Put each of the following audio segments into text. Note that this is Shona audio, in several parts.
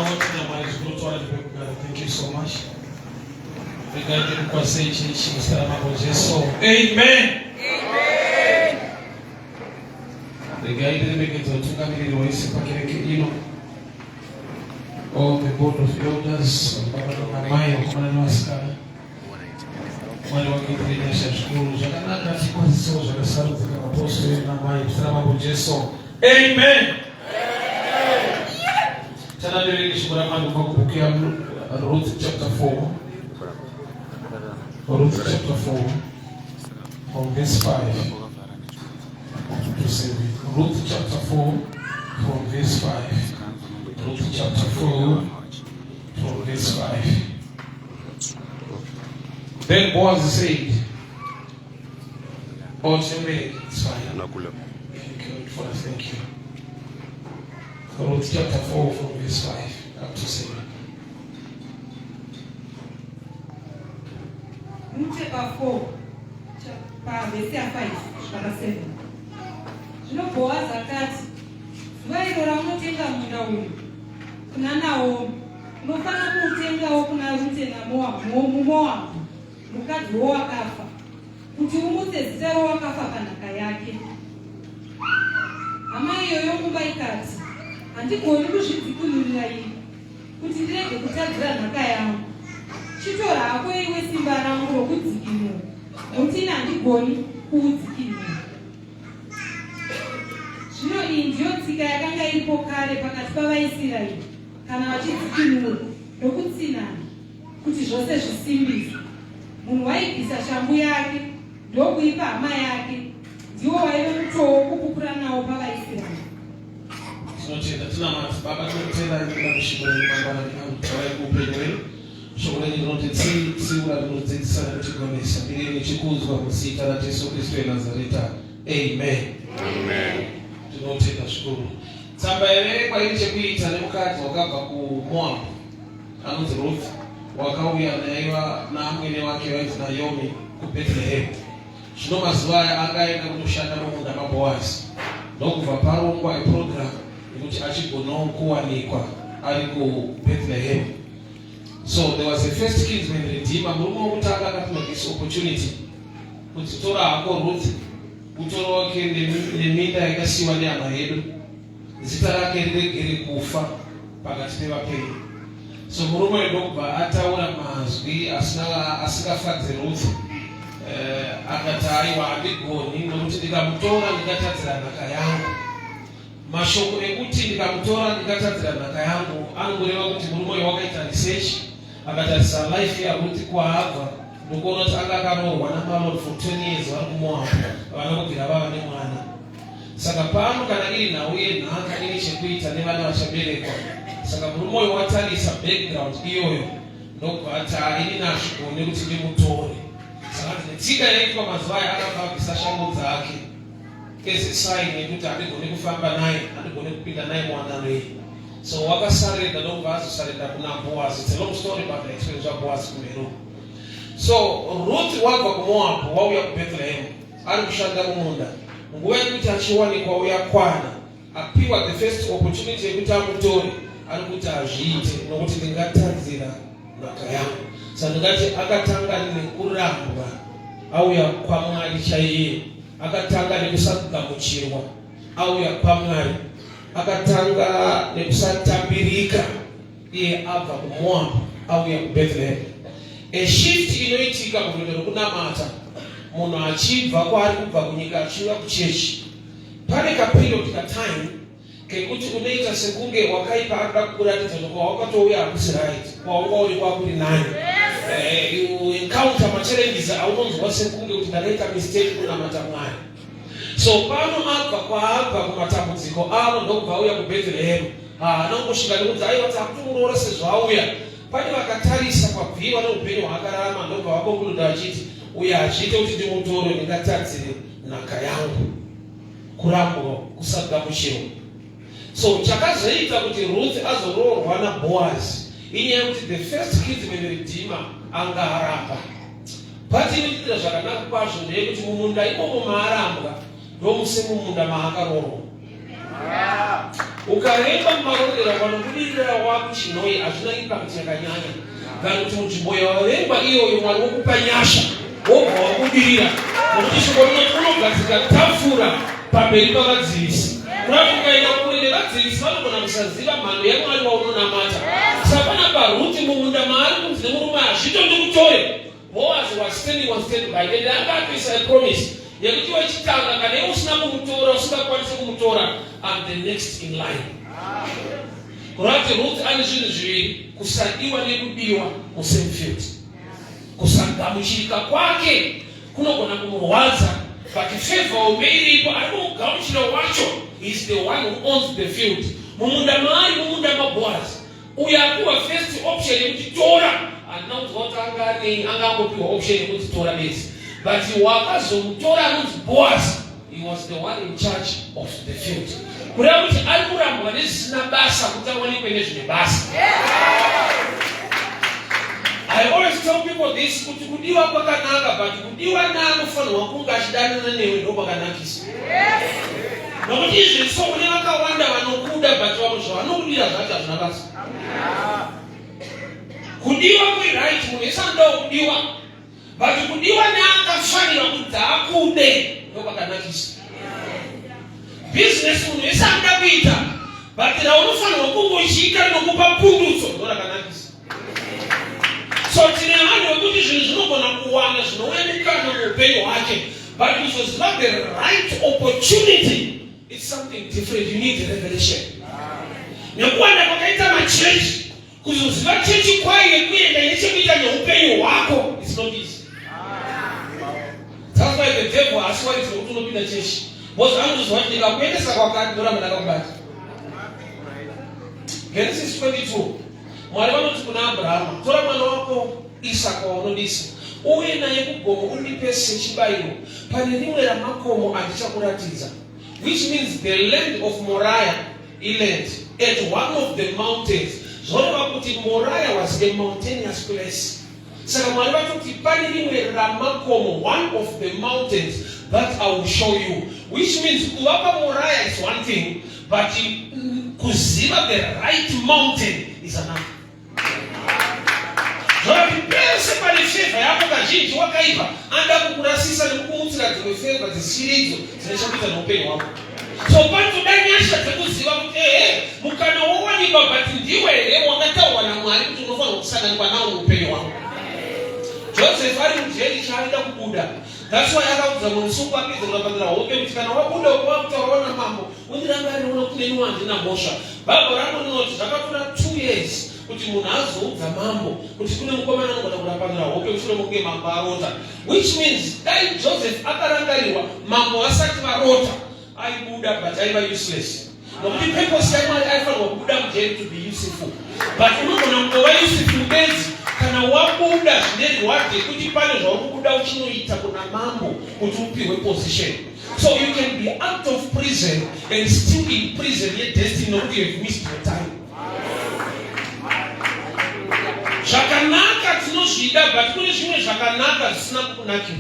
Tinotenda Mwari zvikuru taura zvekugara. Thank you so much. Regai ndikukwazisei chechi muzita raMambo Jesu. Amen. Amen. Regai ndiremekedze vatungamiriri wese pakereke ino. All the board of elders, baba namai, vakomana nevasikana. Mwari wakuitire nyasha zvikuru zvakanaka tikwazisewo zvakasarudzika mapostori namai muzita raMambo Jesu. Amen. Tanaverenge shoko raMwari kubva kubhuku yaRuth chapter 4. Ruth chapter 4 from verse 5 to 7. Ruth chapter 4 from verse 5. Ruth chapter 4 from verse 5. Then Boaz said, Oh, Timmy, it's fine. If you could for us, thank you. Ruth chapter 4 from verse 5 up to 7. Rute pa4 pavhesi ya5 kusvika pa7. Zvino Bhoazi akati, zuva iro raunotenga munda uyu kuna Naomi, unofanira kuutengawo kuna Rute muMoabhu, mukadzi wowakafa, kuti umutse zita rowakafa panhaka yake. Hama iyoyo mumba ikati, handigoni kuzvidzikinurira ini kuti ndirege kutadzira nhaka yangu. Chitora hako iwe simba rangu rokudzikinura, nokuti ini handigoni kuudzikinura. Zvino iyi ndiyo tsika yakanga iripo kare pakati pavaIsraeri kana vachidzikinura nokutsinana kuti zvose zvisimbiswe. Munhu waibvisa shangu yake ndokuipa hama yake, ndiwo waive mutoo wokupupura nawo pavaIsraeri. Tinotenda tinamata Baba, tinotenda nekuda kweshoko renyu mangwanani ano, taurai kuupenyu hwedu. Shoko renyu rinotitsiura, rinotidzidzisa nekutigonesa. Mbiri yenyu ichikudzwa muzita raJesu Kristu weNazareta. Amen. Amen. Tinotenda zvikuru. Tsamba yaverengwa ine chekuita nemukadzi wakabva kuMoab anonzi Ruth wakauya naiva naamwene wake vainzi Naomi kuBethlehem. Zvino mazuva aya anga aenda kunoshanda mumunda maBoazi ndokubva parongwa iprogram yekuti achigonawo kuwanikwa ari kuBethlehem. So there was a first kinsman redeemer, murume wokutanga akapiwa this opportunity kuti tora hako Ruth utoro wake neminda yakasiyiwa nehama yedu, zita rake riregere kufa pakati pevapenyu. So murume uyu ndokubva ataura mazwi asingafadzi Ruth. Akati aiwa handigoni nokuti ndikamutora ndingatadzira nhaka yangu. Mashoko ekuti ndikamutora ndingatadzira nhaka yangu anongoreva kuti murume uyu wakaita research akatarisa life yaRuth kwaabva ndokuona kuti anga akaroorwa naMalon for 20 years vari kuMoab havana kubvira vava nemwana. Saka pano kana iri nhau yenhaka ine chekuita nevana vachaberekwa. Saka murume uyu watarisa background iyoyo ndokubva ati haa ini nazvigone kuti ndimutore. Saka hanzi netsika yaitwa mazuva aya akabva abvisa shangu dzake as a sign yekuti handigone kufamba naye, handigone kupinda naye muwanano iyi. So wakasarenda ndokubva azosarenda kuna Boaz. It's a long story but I explain zvaBoaz kumberi. So Ruth wabva kuMoab wauya kuBethlehem ari kushanda mumunda. Nguva yekuti achiwanikwa yakwana, apiwa the first opportunity yekuti amutore, ari kuti hazviite nokuti ndingatadzira nhaka yangu. Saka ndingati akatanga nekurambwa auya kwaMwari chaiye, akatanga nekusagamuchirwa auya kwaMwari, akatanga nekusatambirika iye abva kuMoab auya kuBethlehem. A shift inoitika murwendo rwekunamata munhu achibva kwaari kubva kunyika achiuya kuchechi. Pane kaperiod katime kekuti unoita sekunge wakaipa arikuda kukuratidza kuti kwawakatouya hakusi right, kwawanga uri kwakuri nani. You encounter machallenges aunonzwa sekunge kuti ndakaita mistake kunamata Mwari. So pano abva kwaabva kumatambudziko ano ndokubva auya kuBethlehem. Haana kungosvika nekunzi aiwa takutomuroora sezvo auya. Pane vakatarisa kwabviwa neupenyu hwaakararama ndokubva vakonkuluda vachiti uyu hazviite kuti ndimutore ndingatadzire nhaka yangu. Kurambwa, kusagamuchirwa. So chakazoita kuti Ruth azoroorwa naBoaz inyaya yekuti the first kinsman redeemer anga aramba. But inoitira zvakanaka kwazvo ndeyekuti mumunda imomo maarambwa ndomuse mumunda maakaroorwa. Ukaremba mumarondera ukanobudirira wakuChinhoyi hazvina impact yakanyanya than kuti munzvimbo yawarengwa iyoyo Mwari wokupa nyasha wobva wabudirira, nokuti shoko rinoti unogadzika tafura pamberi pavadzivisi. Kurati ukaenda kure nevadzivisi vanogona kusaziva mhando yaMwari waunonamata. Sapana paRuti mumunda maari kunzi nemurume hazvitondikutore. Boaz was standing on standby and anga atoisa a promise yekuti wechitanga kana iwe usina kumutora usingakwanisi kumutora, I'm the next in line. Kureva kuti Ruth ane zvinhu zviviri, kusadiwa nekudiwa musame field. Kusagamuchirika kwake kunogona kumurwadza, but favor hombe iripo, ari kumugamuchira wacho is the one who owns the field. Mumunda maari, mumunda maBoaz, uyo apiwa first option yekuti tora. Handina kunzwa kuti anga anei, anga angopiwa option yekuti tora bedzi, but wakazomutora anonzi Boaz, he was the one in charge of the field. Kureva kuti ari kurambwa nezvisina basa kuti awanikwe nezvine basa. I always tell people this, kuti kudiwa kwakanaka, but kudiwa naanofanirwa kunge achidanana newe ndo kwakanakisa, nokuti izvi so kune vakawanda vanokuda, but vamwe zvavanokudira zvacho hazvina basa. Kudiwa kweright, munhu wese anodawo kudiwa, but kudiwa neakafanira kuti akude ndo kwakanakisa. Bhizinesi munhu wese anoda kuita, but raunofanirwa kunge uchiita rinokupa pundutso ndo rakanakisa. So tine vanhu vekuti zvinhu zvinogona kuwana zvinouya mukana muupenyu hwake, but kuzoziva the right opportunity, it's something different. You need revelation. Nekuwanda kwakaita machechi, kuzoziva chechi kwayo yekuenda nechekuita neupenyu hwako, it's not easy. That's why the devil asiwaridzi nokuti unopinda chechi, because anotoziva kuti ndikakuendesa kwakati ndoramba ndakakubata. Genesis 22, Mwari vanoti kuna Abrahama, "Tora mwana wako Isaka waunodisa, uye naye kugomo, undipe sechibayiro pane rimwe ramakomo andichakuratidza," which means the land of Moriah, iland at one of the mountains. Zvoreva kuti Moriah was a mountainous place. Saka Mwari vatoti pane rimwe ramakomo, one of the mountains that I will show you, which means kuva paMoriah is one thing, but kuziva the right mountain is another. Zvoti pese pane favor yako, kazhinji wakaipa anoda kukurasisa nekukumutsira dzimwe favor dzisiridzo dzine chekuita neupenyu hwako. So panotoda nyasha dzekuziva kuti ehe, mukana wowanikwa, but ndiwe here wakataurwa naMwari kuti unofanirwa kusanganikwa nawo muupenyu hwako? Joseph ari mujeri, chaarida kubuda. That's why akaudza munhu apedza kurapanira hope kuti kana wabuda wakutaurawo namambo, undirangariona kuti neniwo handina mhosva. Bhaibheri rangu rinoti zvakatora 2 years kuti munhu azoudza mambo kuti kune mukomana anogona kurapanira hope mushure mokunge mambo arota, which means dai Joseph akarangarirwa mambo vasati varota, aibuda, but aiva useless, nokuti purpose yaMwari aifanirwa kubuda mujeri to be useful. But unogona kungova useful bedzi kana wabuda zvine reward yekuti pane zvauri kubuda uchinoita kuna mambo kuti upiwe position. So you can be out of prison and still in prison yedestiny, nokuti you have missed your time. Zvakanaka tinozvida, but kune zvimwe zvakanaka zvisina kukunakira.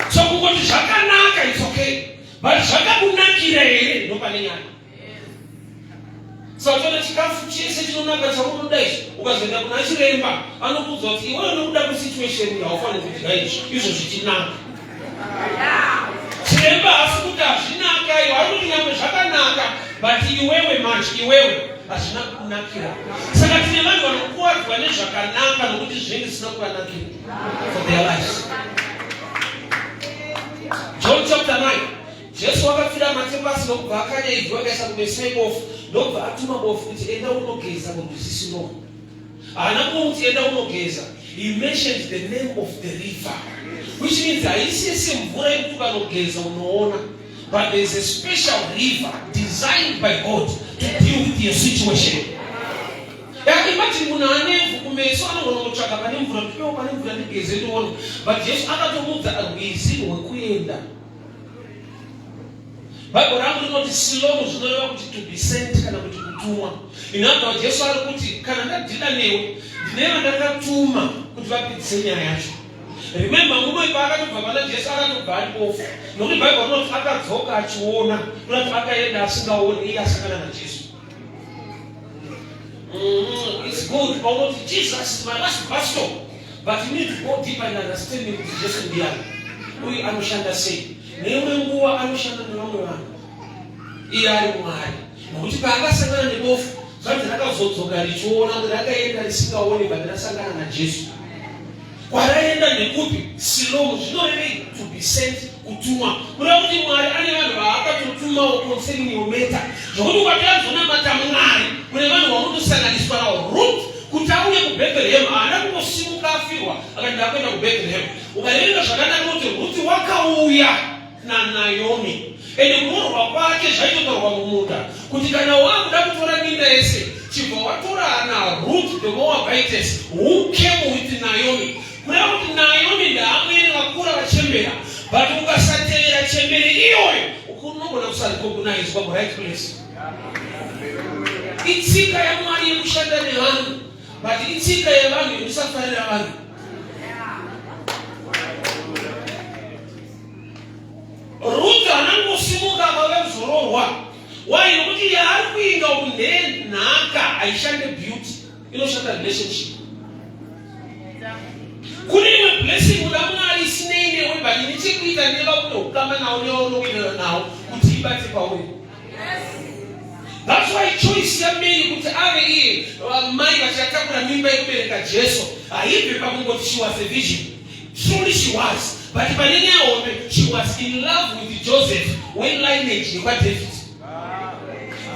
So kungoti zvakanaka, it's okay, but zvakakunakira here ndopane nyaya. Saka toona chikafu chese chinonaka chaunoda izvi, ukazoenda kuna chiremba anokuudza kuti iwewe nokuda kwesituation haufaniri kudya izvi, izvo zvichinaka. Chiremba hasi kuti hazvinaka iwo, ari kuti nyangwe zvakanaka, but iwewe manje, iwewe hazvina kukunakira. Saka tine vanhu vanokuwadzwa nezvakanaka nokuti zvinenge zvisina kuvanakira for their lives. John chapter 9, Jesu wakapfira mate pasi, ndokubva akanya ivhu, akaisa kumeso ebofu, ndokubva atuma bofu kuti, "Enda unogeza murwizi Siloa." Haana kumuti, "Enda unogeza." He mentioned the name of the river, which means haisisi mvura yekuti ukanogeza unoona, but there is a special river designed by God to deal with your situation. Yeah, imagine munhu ane ivhu kumeso anogona kutsvaga pane mvura kuti pewo pane mvura ndigeze ndione, but Jesu akatomudza rwizi rwekuenda. Bhaibheri rangu rinoti Silomu zvinoreva kuti to be sent kana kuti kutumwa. In other words, Jesu ari kuti kana ndadhida newe, ndine vandakatuma kuti vapedzise nyaya yacho. Remember, murume paakatobva pana Jesu akatobva ari bofu, nokuti Bhaibheri rinoti akadzoka achiona, kunoti akaenda asingaoni iye asangana naJesu. It's good paunoti Jesus is my last bus stop, but you need to go deeper in understanding kuti Jesu ndiani uye anoshanda sei. Neimwe nguva anoshanda nevamwe vanhu, iye ari Mwari, nokuti paakasangana nebofu zvanzi rakazodzoka richiona, rakaenda risingaoni, but rasangana naJesu. Kwaraenda ndekupi? Silomu. Zvinorevei to be sent? Kutumwa. Kureva kuti Mwari ane vanhu vaakatotumawo concerning your matter, zvokuti ukatiazonamata Mwari kune vanhu vaunotosanganiswa navo. Ruth kuti auye kuBethlehem haana kungosimuka afirwa akati ndakuenda kuBethlehem. Ukaverenga zvakanaka kuti Ruth wakauya naNaomi, ende kuroorwa kwake zvaitotaurwa mumunda kuti kana wakuda kutora minda yese chibva watora naRuth the Moabitess who came with Naomi. Kureva kuti Naomi ndaamwene vakura vachembera, but ukasatevera chembere iyoyo unogona kusarecognizwa muright place. Itsika yaMwari yekushanda nevanhu, but itsika yevanhu yekusafarira vanhu. Ruth haana kungosimuka akauya kuzoroorwa. Why? Nokuti yaari kuinga uku ndenhaka, haishande beauty, inoshanda relationship. Kune imwe blessing uda Mwari isinei newe, but ine chekuita nevaune ukama nawo nevaunowirirana nawo kuti ibate pauri. That's why choice yaMary kuti ave iye mai vachatakura mimba yekubereka Jesu haibve pakungoti she was a virgin. Truly she was, but pane nyaya hombe, she was in love with Joseph welineage yekwaDavid.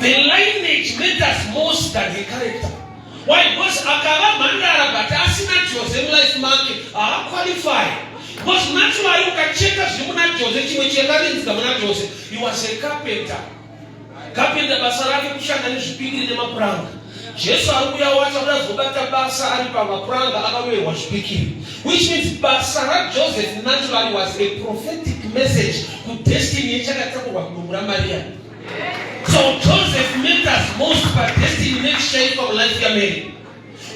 The lineage matters most than her character. Why? Because akava mhandara but asina Jose mulife make haaqualify, because naturally ukacheka zviri muna Jose, chimwe chakarinzika muna Jose, he was a carpenter. Carpenter basa rake kushanda nezvipikiri nemapuranga. Jesu ari kuuya wacho akuda zobata basa ari pamapuranga akaroverwa zvipikiri, which means basa raJoseph naturally was a prophetic message kudestiny yechakatakurwa kudumbu raMaria. So Joseph matters most padestiny nechichaitwa mulife yaMary.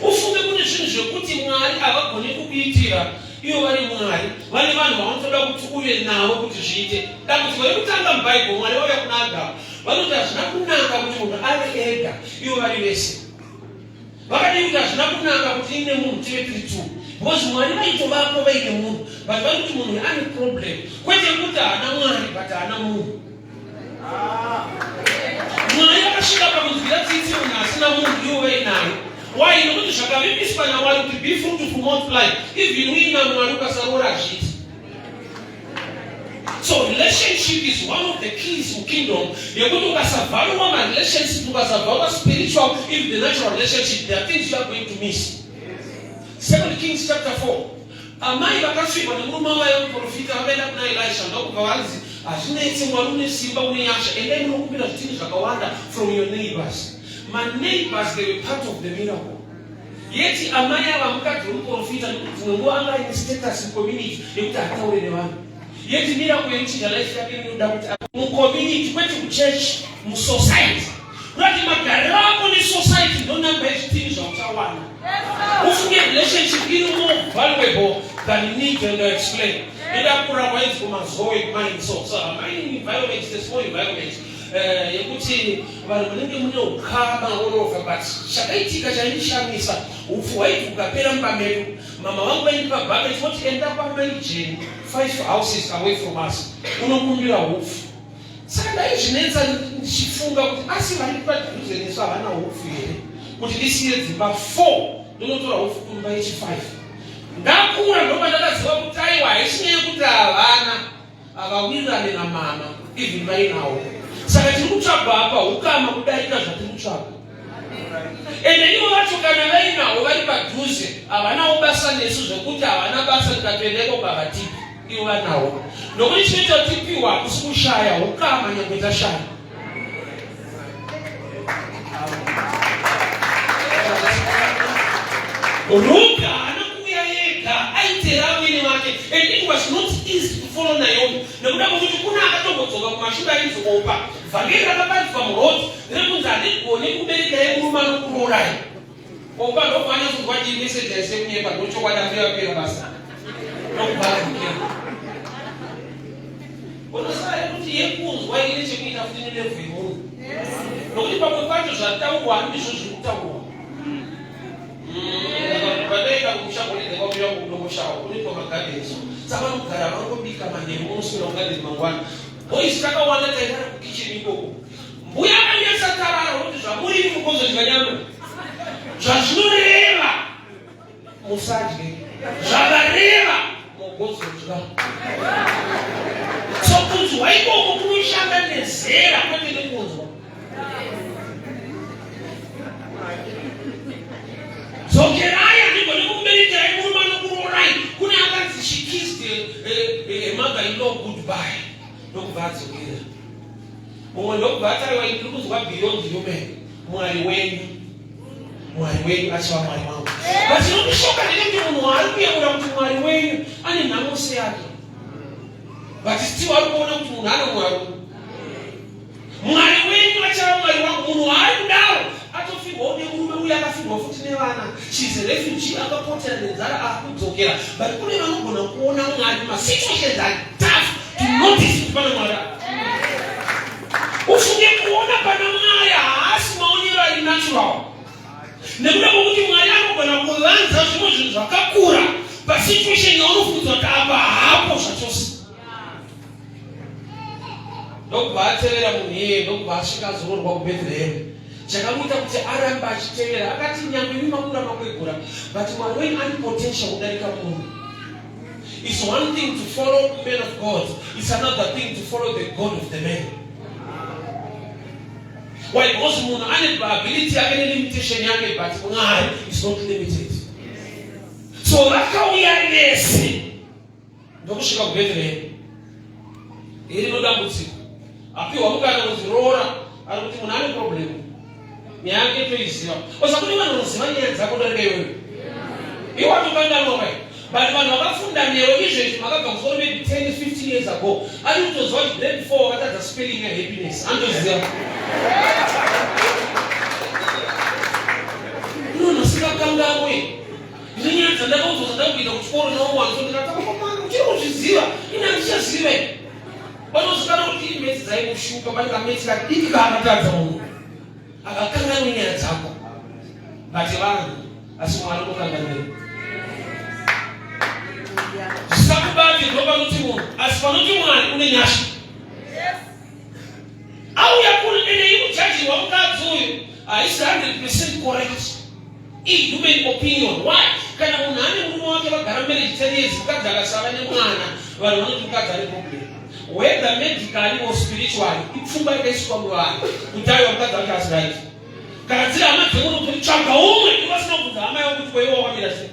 Ufunge kune zvinhu zvekuti Mwari havagoni kukuitira ivo vari Mwari. Vane vanhu vavanotoda kuti uve navo kuti zviite. Dambudziko rekutanga muBhaibheri, Mwari vauya kuna Adhamu vanoti hazvina kunaka kuti munhu ave ega ivo vari vese. Vakadii kuti hazvina kunaka kuti ine munhu tive tiri two, because Mwari vaitovapo vaine munhu, but vari kuti munhu ane problem, kwete kuti haana Mwari, but haana munhu. Mwari vakasvika pakunzwira tsitsi munhu asina munhu ivo vainayo. Why? Nokuti zvakavimbiswa naMwari kuti be fruitful, multiply, even uina Mwari ukasaroora hazviiti. So relationship is one of the keys to kingdom yekuti ukasavaluwa marelationship, ukasavaluwa spiritual, even the natural relationship, there are things you are going to miss. Second Kings chapter 4, amai vakasvikwa nemurume wavo muprofita vakaenda kuna Elisha, ndokubva vanzi, "Hazvinetsi, Mwari une simba, une nyasha, endai munokumbira zvitini zvakawanda from your neighbors." Maneighbors, they were part of the miracle. Yeti amai ava mukadzi wemuprofita, nekuti dzimwe nguva anga aine status mucommunity yekuti hataure nevanhu. Yeti miracle yekuchinja life yake inoda kuti mucommunity, kwete kuchurch, musociety. Kurati magariro ako nesociety ndo namba yezvitini zvauchawana. Ufunge relationship iri more valuable than need and explain. Ndakura kwainzi kuMazowe mine, so mining environment is a small environment yekuti vanhu munenge mune ukama all over. But chakaitika chaindishamisa, upfu hwaiti ukapera mumba medu, mama vangu vaindipa bucket voti, "Enda kwamaijeni, five houses away from us, unokumbira upfu." Saka ndaizvinetsa ndichifunga kuti asi vari padhuze nesu havana upfu here kuti ndisiye dzimba 4 ndonotora upfu kumba yechi5? Ndakura ndopa ndakaziva kuti aiwa, haisi nyaya yekuti havana, havawirirane namama even vainawo. Saka tiri kutsvagwa apa ukama kudarika zvatiri kutsvaga. Ende ivo vacho kana vainawo vari padhuze, havanawo basa nesu, zvekuti havana basa tikatoendeko pavatipi ivo vanawo, nokuti chinoita kuti tipiwa hakusi kushaya, ukama nyangwe tashaya. Ruth haana kuuya ega, aitera amwene vake, and it was not easy to follow Naomi nekuda kwekuti kuna akatombodzoka kumashure ainzi Opa. Vhangeri rakaparidzwa muroad rekunzi handigoni kuberekai murume anokurorai. Opa ndokwanyatsonzwa chii message aise kunyepa, ndochokwadi, ambuya vapera basa. Ndokubva adzokera. Unosara kuti yekunzwa ine chekuita futi nelevel yemunhu. Nokuti pamwe pacho zvataurwa handizvo zviri kutaurwa. Pandaenda kumusha kune kwakuya kudomoshawa kunoitwa magadheni so. Saka vanogara vangobika manheru vonoswera kugadheni mangwana. Boys takawanda tairara kukicheni ikoko. Mbuya vanyatsa tarara kuti zvamuri mukozodya nyama. Zvazvinoreva musadye. Zvavareva mugozodya. So kunzwa ikoko kunoshanda nezera kwete nekunzwa. Dzokerai handigoni kukuberekerai murume anokurorai. Kune akanzi she kissed her mother in law goodbye. Ndokubva adzokera. Mumwe ndokubva ataiwa ndiri kunzwa beyond human. Mwari wenyu. Mwari wenyu achava Mwari wangu. But chinondishoka ndechekuti munhu waari kuyemura kuti Mwari wenyu ane nhamo seyake. But still ari kuona kuti munhu ano Mwari. Mwari wenyu achava Mwari wangu. Munhu waari kudaro atofirwawo nemurume uye akafirwa futi nevana. She is a refugee akapotera nenzara akudzokera. But kune vanogona kuona Mwari masituations are tough to notice kuti pana Mwari. Ufunge kuona pana Mwari haasi maonero ari natural. Nekuda kwokuti Mwari anogona kuvanza zvimwe zvinhu zvakakura pasituation yaunofungidzwa kuti apa hapo zvachose. Ndokubva atevera munhu iyeye ndokubva asvika azororwa kuBhethlehemu. Chakamuita kuti arambe achitevera akati nyangwe imi makura makwegura but Mwari wenyu ane potential kudarika munhu. It's one thing to follow men of God, it's another thing to follow the God of the man. Why? Because munhu ane ability yake nelimitation yake but Mwari is not limited. So vakauya vese ndokusvika kuBethlehem. Iri dambudziko. Apiwa mukana kunzi roora, ari kuti munhu ane problem. Nyaya yake toiziva. Osa kune vanhu vanoziva nyaya dzako darika iwewe. Iwe watokanganwa kai. But vanhu vakafunda newe izvezvi makabva kuchikoro maybe 10, 15 years ago. Ari kutoziva kuti grade 4 wakatadza spelling yehappiness. Anotoziva. Munhu asingakanganwe. Ndine nyaya dzandakaudzwa dzandakuita kuchikoro naumwe wangu ndikati akomana uchiri kuzviziva ini handichaziva panozikanwa kuti imetsi dzaimushupa pane kametsi kadiki kaakatadza munhu akakanganwe nyaya dzako but vanhu asi Mwari unokanganwira zvisakubate ndo panoti munhu asi panoti Mwari une nyasha auya kuri ene ikuchajirwa mukadzi uyu haisi 100 correct Ihuman opinion. Why? Kana munhu ane murume wake vagara marriage 10 years, mukadzi akasava nemwana, vanhu vanoti mukadzi ane problem. Whether medically or spiritually, ipfungwa yakaiswa muvanhu kuti aiwa mukadzi wake asi right. Kana dziri hama dzemunhu kuti tsvaga umwe, vasina kubvunza hama yavo kuti kwaiwa wakamira sei.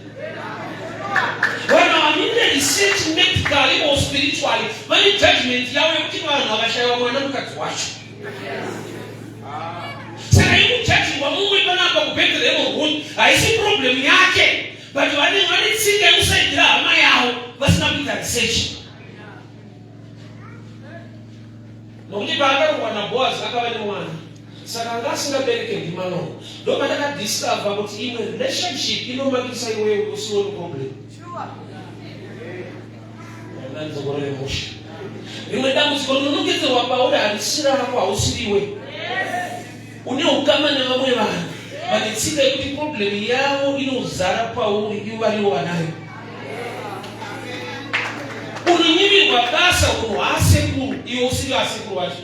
Vanhu havamire research medically or spiritually, vane judgment yavo yekuti vanhu vakashaiwa mwana mukadzi wacho. Saka ikuchajirwa mumwe panapa kuBethlehem Ruth haisi problem yake, but vane vane tsika yekusaidira hama yavo vasina kuita research. Nokuti paakarohwa naBoaz akava nemwana, saka anga asingabereke ndiMalon. Ndopandakadiscover kuti imwe relationship inomakisa iwewe usiwo problem. Ndandizogorore musha. Rimwe dambudziko rinonongedzerwa pauri harisi rako, hausiriwe. Une ukama nevamwe vanhu vane tsika yekuti problem yavo inozara pauri, ivo varivo vanayo. Unonyimirwa basa unhu hwaasekuru, iwe usiri asekuru vacho.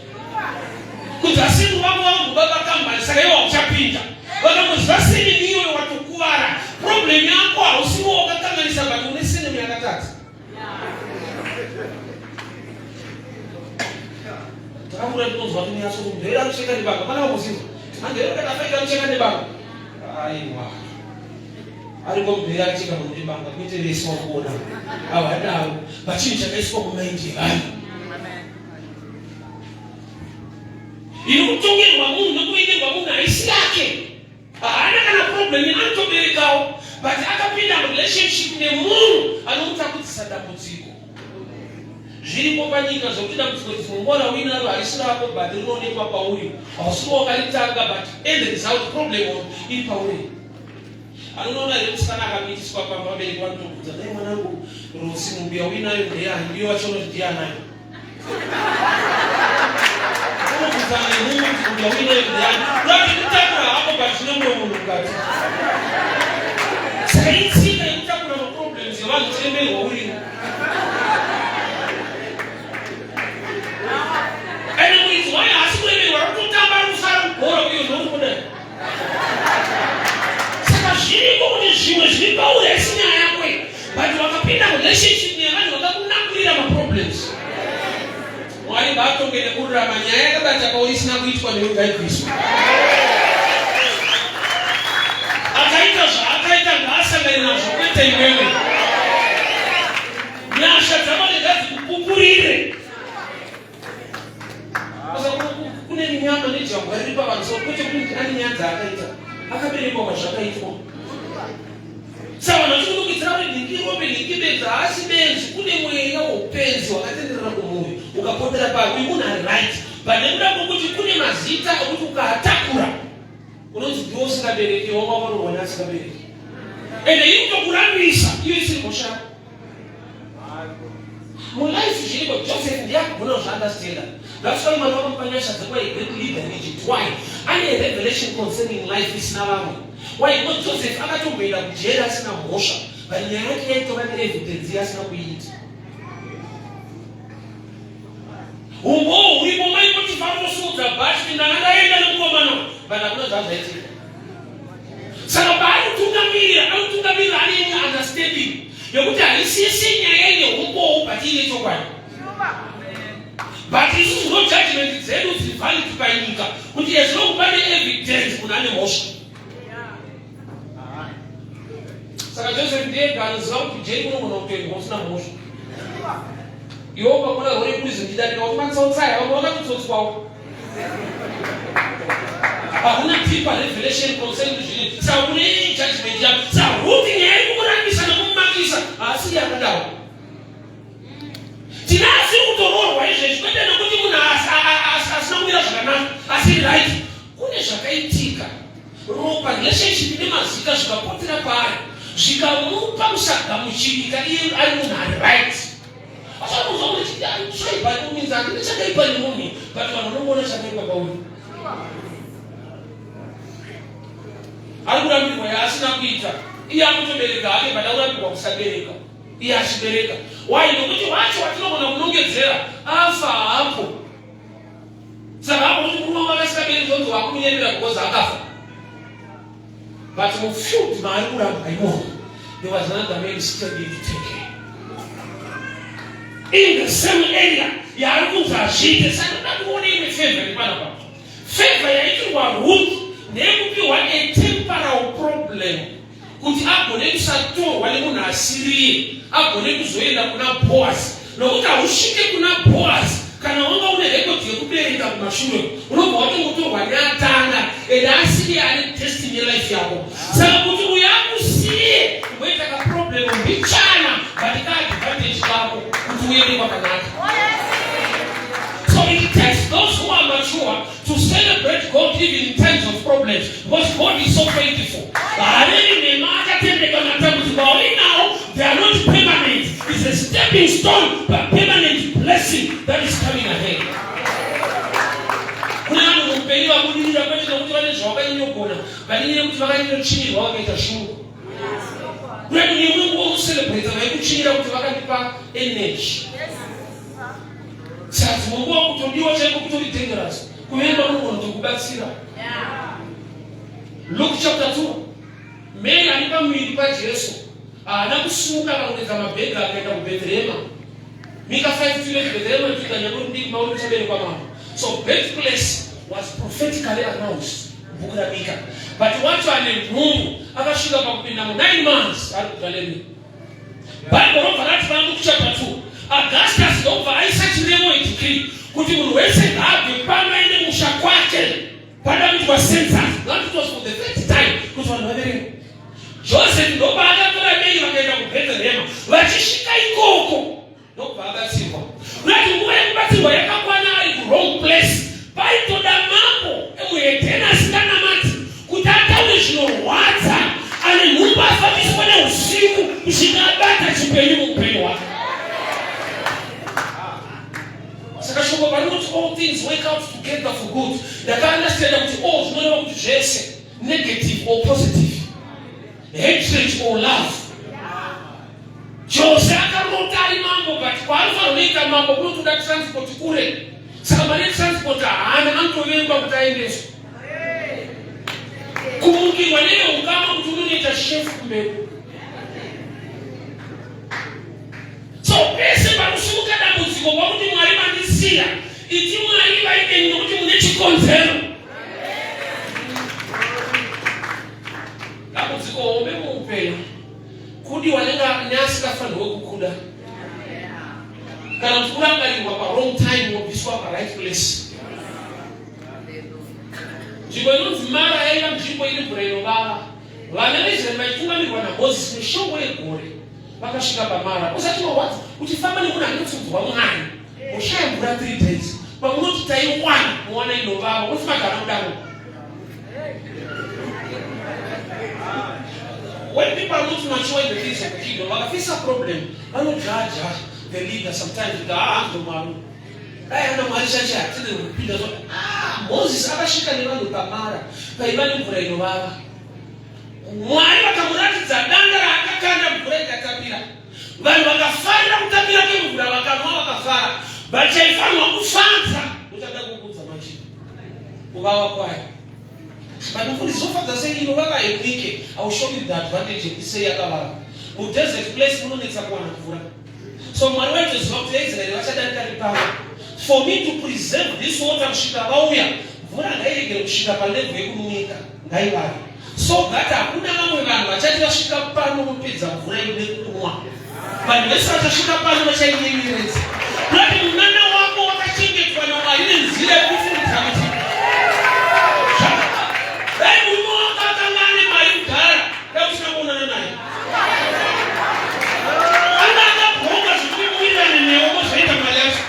Kunzi asekuru vako vangu baba kambani, saka iwe hauchapinda. Vakangoziva surname iyoyo watokuvara. Problem yako hausiwo wakakanganisa, but une surname yakatadza. Takakura tinonzwa kuti nyatso kumvera kucheka nebanga. Pana vakuziva. Handero ndakafaita kucheka nebanga. Aiwa. Ariko mvera kucheka munhu nebanga kwete vese wakuona. Havadaro. Pachinhu chakaiswa mumaindi evanhu. Iri kutongerwa munhu nekuvengerwa munhu haisi yake. Haana kana problem anotoberekawo but akapinda murelationship nemunhu anomutakudzisa dambudziko. Zviripo panyika zvekuti dambudziko dzimwe nguva rauinaro harisi rako but rinoonekwa pauri. Hausiri wakaritanga but end result problem iri pauri. Anonoona here musikana akamitiswa pamba vabereki vanotobvunza dai mwanangu Rosi nhumbu yauinayo ndeyani ndiyo vachiona kuti ndiye anayo. Unobvunzana nenhumbu kuti nhumbu yauinayo ndeyani. Urati kutakura hako but zvine mumwe munhu mukati. Saka itsika yekutakura maproblems evanhu chiremerwa urimo. Ende muridzi wayo haasi kuremerwa ari kutotamba ari kufara kugora uyo ndouri kudai. Saka zviriko kuti zvimwe zviri pauri haisi nyaya yako iyi but wakapinda relationship nevanhu vakakunakurira maproblems. Mwari ngaatonge nekururama nyaya yakabata pauri isina kuitwa newe ngaibviswe. Akaita zvaakaita ngaasangane nazvo kwete iwewe. Nyasha dzaMwari ngadzikupupurire. Kune minyama nejambwa riri pavanhu so kwete kuti ane nyaya dzaakaita akaberekwa kwazvakaitwa. Saka vanhu vachikudukidzira kuti nhingi rombe nhingi benzi haasi benzi kune mweya woupenzi wakatenderera kumuvi ukapotera pari uyu munhu ari right but nekuda kwokuti kune mazita okuti ukaatakura unonzi ndiwe usingabereki wanga wakarohwa neasingabereki ende iri kutokurambisa iyo isiri mhosva yako Mulife zviriko Joseph ndiye akugona kuzviunderstanda. That's why Mwari vakamupa nyasha dzekuva a great leader in Egypt. Why? Ane revelation concerning life isina vamwe. Why? Because Joseph akatomboenda kujeri asina mhosva, but nyaya yake yaitova neevidence yaasina kuiita. Umbowo huripo mai Potifa anotosimudza bhachi kuti ndanga ndaenda nemukomana but hakuna zvazvaitika. Saka paanotungamirira anotungamirira ane imwe understanding yekuti haisisi nyaya ine umbowo but ine chokwadi. But isusu no judgment dzedu dziri valid panyika kuti as long pane evidence munhu ane mhosva. Saka Joseph ndiye anoziva kuti jeri unogona kutoendwa usina mhosva. Iwe ukakona role prison chidarika kuti matsotsa vamwe vakatotsotswawo. Hakuna deeper revelation concerning zviri. Saka kune judgment yako. Saka Ruth nyaya yekumurambisa nekumumakisa haasi iye akadaro. Tina asiri kutoroorwa izvezvi kwete nekuti munhu asina kumira zvakanaka asiri right. Kune zvakaitika ropa relationship nemazita zvikapotera paari zvikamupa kusagamuchirika iye ari munhu ari right. Achakuudza kuti try by all means handina chakaipa nemunhu but vanhu vanongoona chakaipa pauri. Ari kurambirwa yaasina kuita iye akutobereka hake but akurambirwa kusabereka iye achibereka. Why? Nokuti wacho watinogona kunongedzera afa hapo. Saka hapo kuti murume wanga asikabereki zvonzi wakumunyepera because akafa. But mufield maari kurambwa imomo, there was another man standing to take care. In the same area yaari kunzi azviite. Saka ndoda kuona imwe favor iri panapa. Favor yaitirwa Ruth ndeyekupiwa a temporal problem kuti agone kusatorwa nemunhu asiriye agone kuzoenda kuna Boaz nokuti hausvike kuna Boaz kana wanga une rekodhi yekubereka kumashure unobva watongotorwa neatanga and asiriye ane destiny yelife yako saka kuti uyo akusiye kumboita kaproblem mbichana but kaadvantage kako kuti uende kwakanaka. So it takes those who are mature to celebrate God even in times of problems because God is so faithful. Harevi nhema akatendeka matambudziko auinawo they are not permanent. It's a stepping stone but permanent blessing that is coming ahead. Kune vanhu muupenyu vabudirira kwete nokuti vane zvavakanyanyogona but inyaya yekuti vakanyanyochimirwa vakaita shungu. Kune munhu imwe nguva unocelebratera vaikuchinyira kuti vakandipa energy. Saka dzimwe nguva kutodiwa chaiko kutori dangerous. Kuvenga kunogona kutokubatsira. Luke chapter 2. Mary ari pamuviri paJesu haana kusimuka akarongedza mabhegi akaenda kuBhetherehema. Mika 5 2 Bhetherehema Juda nyangwe mudiki mauri kuchaberekwa mambo. So birthplace was prophetically announced mubhuku raMika. But wacho ane nhumbu akasvika pakupinda mu 9 months ari kuGalilee. Bible robva rati pana Luke chapter 2 Augustus ndobva aisa chirevo decree kuti munhu wese ngaabve pano aende musha kwake pada kuitwa census. That it was for the first time kuti vanhu vaverenge. Joseph ndobva akatora Mary vakaenda kuBethlehem vachisvika ikoko ndobva abatsirwa. Kurati nguva yekubatsirwa yakakwana ari kuwrong place. Paitoda mambo emuhedheni asinganamati kuti ataure zvinorwadza ane nhumbu. Akafambiswa neusiku kusvika abata chipenyu muupenyu hwake. Saka shoko parinoti all things work out together for good, ndakaunderstanda kuti all zvinoreva kuti zvese, negative or positive, hatred or love. Jose akarota ari mambo, but kwaanofanira kunoita mambo kunotoda transport kure. Saka mari yetransport haana, anotovengwa kuti aendeswe. Kumukirwa neveukama kuti unonoita shefu kumberi. So pese pakusimuka dambudziko kwakuti Mwari mandisiya, iti Mwari vaineni nokuti mune chikonzero. Dambudziko hombe muupenyu kudiwa neasingafanirwe kukuda, kana kuti kurangarirwa pawrong time wobviswa paright place. Nzvimbo inonzi Mara yaiva nzvimbo ine mvura inovava. Vana veIsraeri vaitungamirwa naMozisi neshongwe yegore vakasvika paMara. Usati warwadza uchifamba nemunhu anotsunzwa Mwari, moshaya mvura 3 days, pamunoti taiwana mowana inovava, unoti magara kudaro. When people are not mature in the things of the kingdom, vakafisa problem, vanojaja the leader sometimes kuti ah, ndo Mwari. Dai ana Mwari chache hatine kupinda so. Ah, Moses akasvika nevanhu paMara paiva nemvura inovava. Mwari vakamuratidza danda raakakanda, mvura ikatapira. Vanhu vakafarira kutapira kwemvura, vakanwa vakafara. But chaifanirwa kufadza uchada kukudza manje kuvava kwayo. But mufundisi, zvofadza sei inovava hainwike? I will show you the advantage yekuti sei yakavava. Mudesert place munonetsa kuwana mvura. So Mwari waitoziva kuti vaIsraeri vachadarika nepano. For me to preserve this water kusvika vauya, mvura ngairegere kusvika palevel yekunwika, ngaivave. So that hakuna vamwe vanhu vachati vasvika pano vopedza mvura ine kunwa. Vanhu vese vachasvika pano vachainyenyeredza. Kurati munana wako wakachengetwa naMwari nenzira yekufunga kuti dai murume wako akanga ane mari kudhara, dai usina kuonana naye. Anga akabhonga zvekuti muwirirane newe mozoita mari yacho.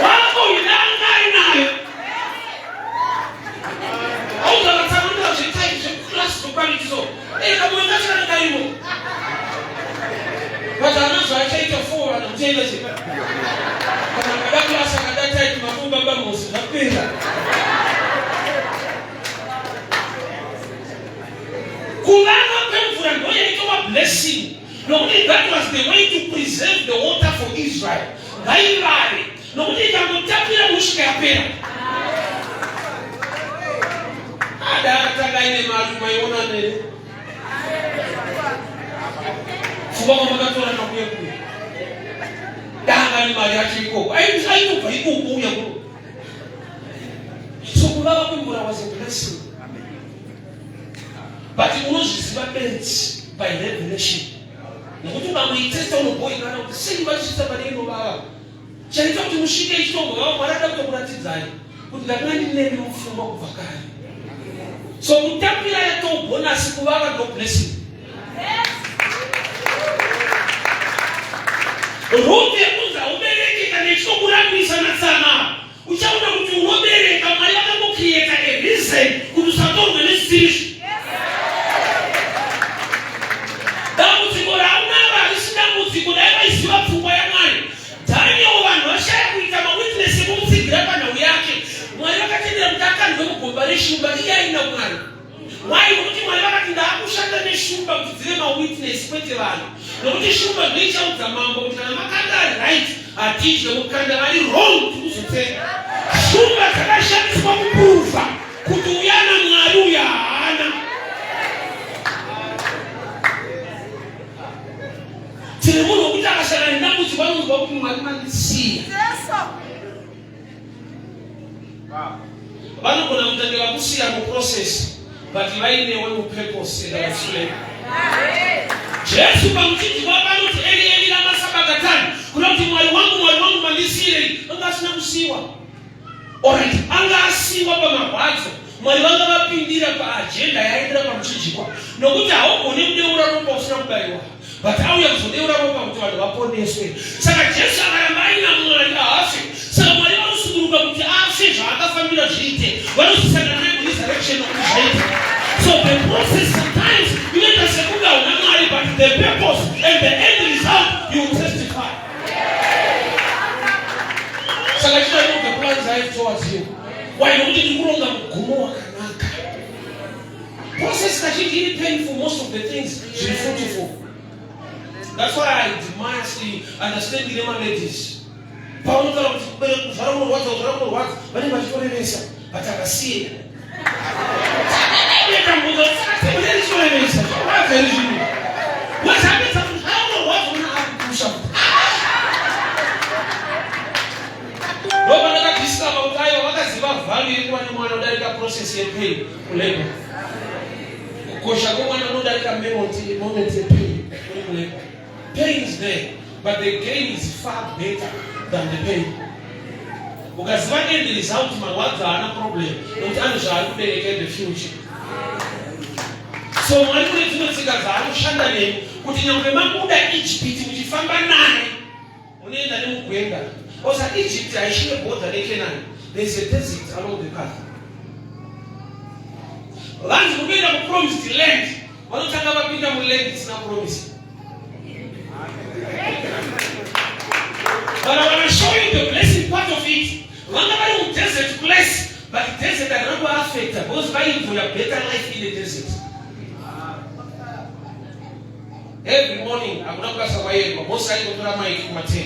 Wako anga ainayo. Auzakatsanangura zvetype zveclass zvequality so. Eh, kamwe kacho kana karimo. But haana zvaachaita for vanhu muchaita sei? Kana akada class akada type mafumba baba Moses zvapera. Kuvava kwemvura ndo yaitova blessing nokuti that was the way to preserve the water for Israel. Ngaivave nokuti ikangotapira kusvika yapera. Ada akatanga aine mari maiona nene. Pfungwa kwamakatora nakuya kuya. Danga nemari yacho ikoko. Aitobva ikoko uya kuno. So kuvava kwemvura was a blessing. But unozviziva bedzi by revelation. Nekuti ukangoitesta unoboikana kuti sei vachisvitsa pane inovava. Chaita kuti musvike ichitombovava, Mwari ada kutokuratidzai kuti ndakanga ndinemi mupfungwa kubva kare. So kutapira yatoo bonus, kuvava ndo blessing. Ruth yekunzi haubereki kana ichitokurambisa natsama, uchaona kuti unobereka. Mwari vakangocreata a reason kuti usatorwe nezvisiri. Dambudziko raunaro harisi dambudziko, dai vaiziva pfungwa yaMwari. Daniel, vanhu vashaya kuita mawitness ekumutsigira panhau yake, Mwari vakatendera kuti akandwe mugomba reshumba iye aina Mwari. Why? Nokuti Mwari vakati ndaakushanda neshumba kuti dzive mawitness kwete vanhu. Nokuti shumba ndoichaudza mambo kuti kana makanda ari right hatidye, mukanda vari wrong tikuzotenga. Shumba dzakashandiswa kupruvha kuti uyana Mwari uya haana. Tine munhu wekuti akasangana nedambudziko anonzwa kuti Mwari mandisiya. Vanogona kutange vakusiya muprocess, but vainewe mupurpose and explain. Jesu pamuchinjikwa panoti Eli Eli lama sabakatani, kuda kuti Mwari wangu, Mwari wangu mandisiyirei. Anga asina kusiyiwa. Alright, anga asiyiwa pamarwadzo. Mwari vanga vapindira paagenda yaendera pamuchinjikwa, nokuti haugoni kudeura ropa usina kubayiwa, but auya kuzodeura ropa kuti vanhu vaponeswe. Saka Jesu akaramba aina Mwari haafe. Saka Mwari vanosunguruka kuti afe, zvaakafambira zviite, vanozosangana naye kuresurrection nokuti zvaita. So the process sometimes inoita sekunge hauna Mwari, but the purpose and the end result, you will testify. Saka chino know the plans I have towards you. Why? Nokuti ndiri kuronga mugumo wakanaka. Process kazhinji iri painful, most of the things zviri fruitful. That's why I admire the understanding yemaladies. Paunotaura kuti kubereka, kuzvara kunorwadza, kuzvara kunorwadza, vanenge vachitorevesa, but akasiye tambudzo. Chitorevesa, zvorwadza iri zvinhu wezapedza kuzvara kunorwadza, una akukusha. Ndopandakadiscover kuti aiwa, vakaziva value yekuva nemwana udarika process yepain kulabor. Kukosha kwemwana unodarika moment yepain uri kulabor. Pain is there, but the gain is far better than the pain. Ukaziva end result, marwadzo haana problem, nokuti ane zvaari kubereka in the future. So Mwari kune dzimwe tsika dzaanoshanda nemi kuti nyangwe mabuda Ijipiti muchifamba naye, munoenda nemugwenga osa. Egypt haishine border neCanaan. There is a desert along the path. Vanzi munoenda kupromised land, vanotanga vapinda muland isina promise. But I want to show you the blessing part of it. Vanga vari mudesert place, but desert harina kuaffecta because vaenjoya better life in the desert. Every morning hakuna kubasa kwaiendwa. Mose aingotora maiki kuma-10,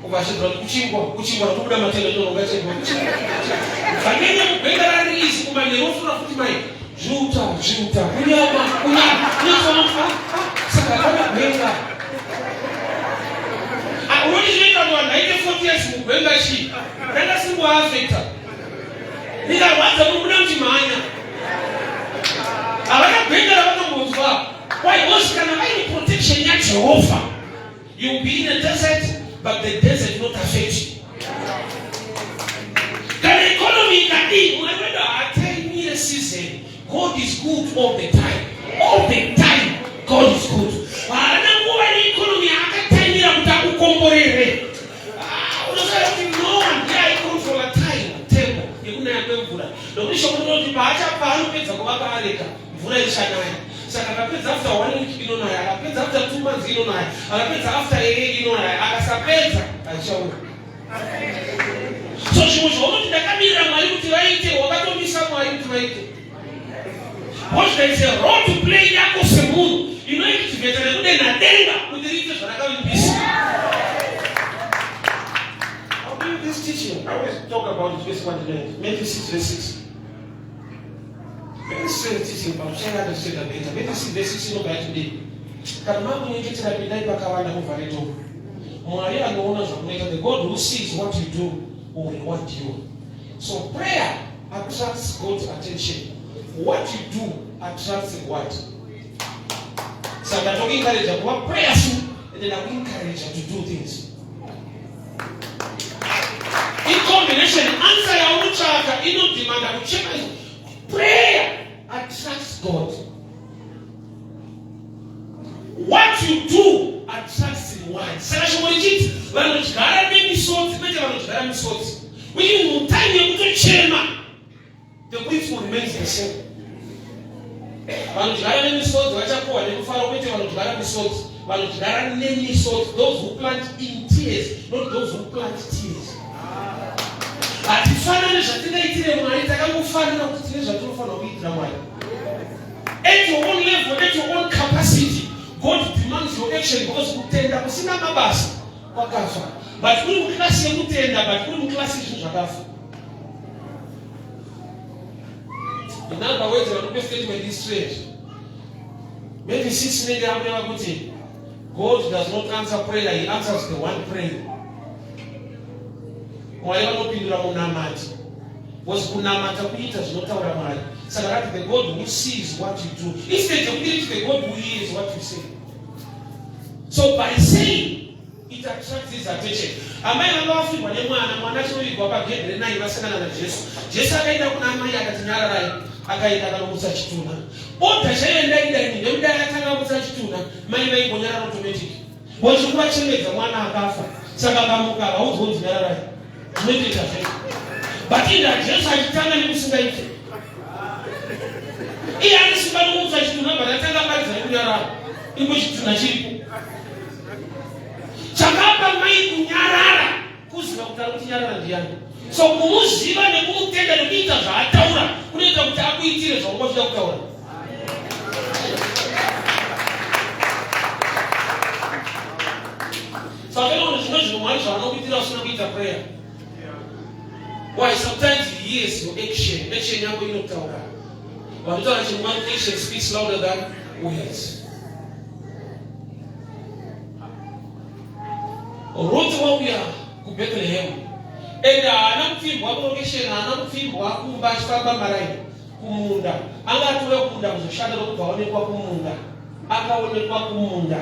ubva achidura kuti kuchingwa, kuchingwa, nokubuda matenda inononga chingwa. Vanenge mugwenga raririzi kumanheru, ofura futi maiki, zviuta, zviuta, kunyama, kunyama, unotsoma. Saka hapana gwenga. Unoti zvinoita kuti vanhu vaite 40 years mugwenga chii? Ranga singoaffecta, rikarwadza munobuda muchimhanya. Havana gwenga ravanombonzwa. Why? Because kana vaine protection yaJehovha, you will be in a desert, but the desert not affect you. Kana economy ikadii, Mwari wedu haataimire season. God is good all the time. All the time God is good. Haana nguva neeconomy yaakataimira kuti akukomborere. Ah, unofanira kuti Noa ndiye aicontrola time table yekunaya kwemvura, nokuti shoko rinoti paanopedza kuvaka areka, mvura ichanaya. Saka akapedza after one week, inonaya. Akapedza after 2 months, inonaya. Akapedza after a year, inonaya. Akasapedza, haichauya. So zvimwe zvaunoti ndakamirira Mwari kuti vaite, wakatomisa Mwari kuti vaite, because there is a role to play yako semunhu inoactivata nekudenha denga kuti riite zvarakavimbisa. I'll give you this teaching. I always talk about it, verse 1. Matthew 6, verse 6. Very strange teaching, but try to understand that better. Matthew 6, verse 6 inobva yati, kana makunyengetera, pindai pakavanda, muvhare door. Mwari anoona zvamunoita, the God who sees what you do will reward you. So prayer attracts God's attention. What you do attracts reward. Saka tokuencourage kuva prayerful and then akuencourage to do things in combination. Answer yaunotsvaka inodemanda kuchema. Prayer attracts God. What you do attracts reward. Saka shoko richiti vanodyara nemisodzi, kwete vanodyara misodzi, which mutime yekutochema, the principle remains the same. Vanodyara nemisodzi vachapuhwa nemufaro, kwete vanodyara misodzi. Vanodyara nemisodzi, those who plant in tears, not those who plant tears. Hatifanani zvatingaitire Mwari, takangofanira kuti tine zvatinofanira kuitira Mwari. At your own level, at your own capacity, God demands your action, because kutenda kusina mabasa kwakafa. But kuri muclass yekutenda, but kuri muclass yezvinhu zvakafa. In other words, vanope statement is strange. Maybe six inenge yakureva kuti God does not answer prayer, he answers the one praying. Mwari vanopindura munamati, because kunamata kuita zvinotaura Mwari. Saka rati the God who sees what you do, instead yekuti riti the God who hears what you say. So by saying it attracts his attention. Amai vanga vafirwa nemwana, mwana achinovigwa pagedhi re9, vasangana naJesu. Jesu akaenda kuna amai akati, "Nyararai." Akaenda akanomutsa chitunha. Order chaiyo ndaida ini nekudai atanga amutsa chitunha, mai vaingonyarara automatic. Bochi kuvachengedza mwana akafa, saka akamuka haudzwa kunzi nyararai, zvinoitoita zvega. But inda Jesu achitanga nekusingaite. Iye ane simba rokuutsa chitunha but atanga paridza nekunyarara. Ipo chitunha chiripo. Chakapa mai kunyarara kuziva kuti ari kutinyarara ndiyani. So kumuziva nekumutenda nekuita zvaataura kunoita kuti akuitire zvaunga uchida kutaura. Saka inoona zvimwe zvinhu Mwari zvaanokuitira usina kuita prayer. Why sometimes he hears your action. Action yako inotaura. Vanotaura chimwe action speaks louder than words. Ruth wauya kuBethlehem and haana kupfimbwa kulokesheni, haana kupfimbwa kumba achifamba maraini kumunda. Anga atouya kumunda kuzoshanda ndokubva aonekwa kumunda. Akaonekwa kumunda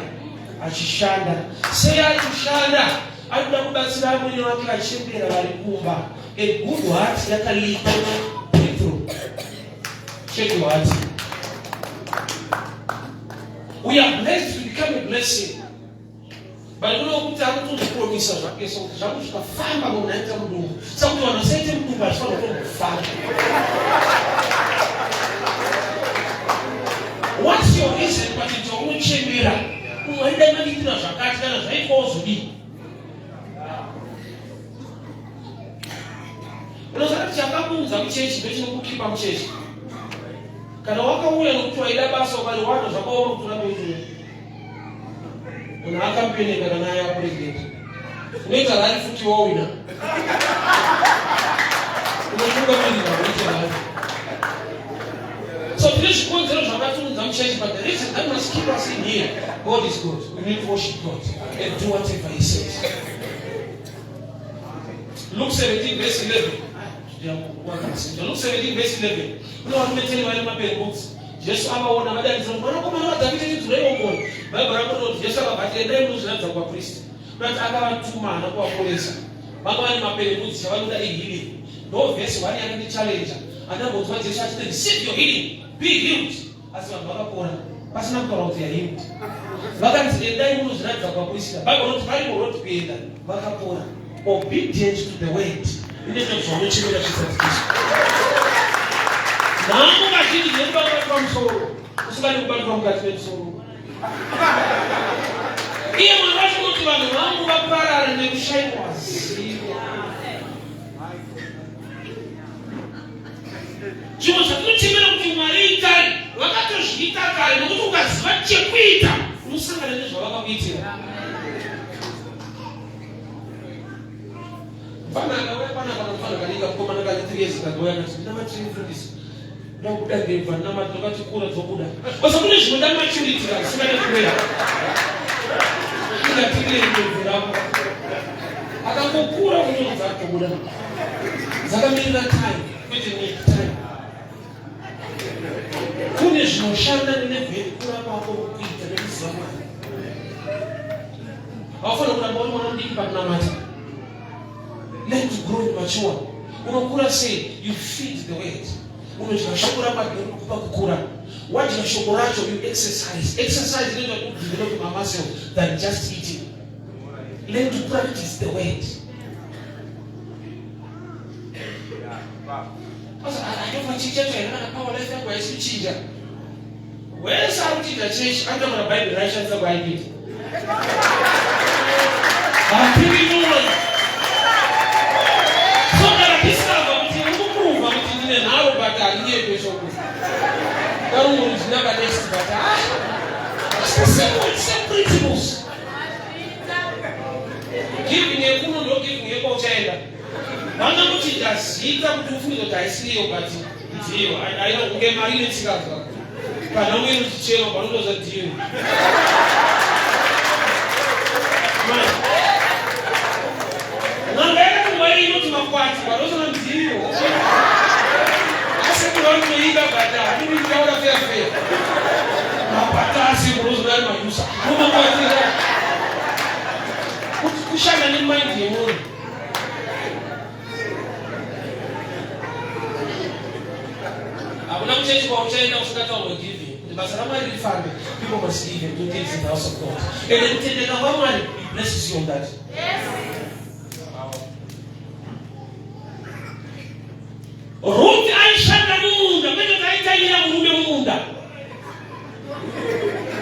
achishanda. Sei ari kushanda? Ari kuda kubatsira amwene vake vachembera vari kumba. A good heart yakalipa breakthrough. Check your heart. We are blessed to become a blessing. But kuno kuti akutozipromisa zvake so kuti zvangu zvikafamba munhu aita mudumbu. Saka kuti vanhu vasaite mudumbu achifanira kutombofamba. What's your reason pachinhu chaunochemera? Umwe aida mandiitira zvakati kana zvaitwa wozodii? Unoziva kuti chakakuunza muchechi ndochinokukipa muchechi. Kana wakauya nokuti waida basa ukariwana zvakaoma kuti urambe uchiuya. Munhu akampeneka kana aya president. Unoita rari futi wawina. Unotungamirira unoita rari. So tine zvikonzero zvakatiunza muchechi but the reason that must keep us in here, God is good. We need to worship God and do whatever he says. Luke 17 verse 11. Luke 17 verse 11. Kune varume teni vane maperembudzi. Jesu avaona vadanidzira kuti mwanakomana waDhavhidhi tinzwireiwo ngoni. Bhaibheri rako rinoti Jesu akabva ati endai munozviratidza kuvapristi. Kunati akavatuma haana kuvaporesa. Vanga vane maperembudzi chavanoda ihealing. Ndo verse 1 yakandichallenja. Andambonzwa Jesu achiti receive your healing, be healed. Asi vanhu vakapora pasina kutaura kuti yahealed. Vakanzi endai munozviratidza kuvaprista. Bhaibheri rinoti vari muroad kuenda vakapora. Obedient to the word inoita kuti zvaunochemera zvizadzikiswe. Nhamo kazhinji dzinoda kubatwa musoro, usingadi kubatwa mukati memusoro. Iye Mwari wacho unoti vanhu vangu vaparara nekushaikwa zivo. Zvimwe zvatinochemera kuti Mwari itai, vakatozviita kare nokuti ukaziva chekuita unosangana nezvavakakuitira. Mfana akauya panapa kamfana kadiki kamukomana kane 3 years kakauya akati ndinamatiri mufundisi ndakuda ndebva ndinamati ndakati kura dzobuda basa kune zvinoda maturity ka zvisingade kurera ingatirei ndebvu rako akangokura unonzi atobuda dzakamirira time kwete time Kune zvinoshanda nelevheri kura kwako kuita nekuziva Mwari. Haufanira kuramba uri mwana mudiki pakunamata. Learn to grow and mature. Unokura sei? You feed the word. Unodya shoko raMwari rinokupa kukura. Wadya shoko racho, you exercise. Exercise inoita kuti develop my muscle than just eating. Learn to practice the word. Anofa chicha chaina kana power life yangu haisi kuchinja. Wese ari kuchinja chechi anotaura Bhaibheri raishandisa kwaaipinda. Hapiwi nyore. So kana discover kuti uri kuprova kuti ndine nharo but handinyepe shoko. Karungu ndinaka next but ah. It's the same word, same principles. Giving yekuno ndo giving yekwauchaenda. Vanganochinja zita kuti ufunge kuti haisiriyo but ndiyo. Aina kunge mari inotsikanzwa. Kana umwe inotichema panotoza ndiyo. N'anga yakati mari inoti makwati vanozona ndiyo. Asi kuti vanotoida but handidi kutaura fair fair. Makwati asi unozona ari mayusa. Unomakwatira. Kushanda nemind yemunhu. Hakuna kuchechi kwauchaenda usingataurwe giving. Kuti basa raMwari rifambe, people must give and do things in the house of God. And kutendeka kwaMwari, he blesses you on that. Yes. Ruth aishanda mumunda, kwete kuti aitaimira murume mumunda. kumunda.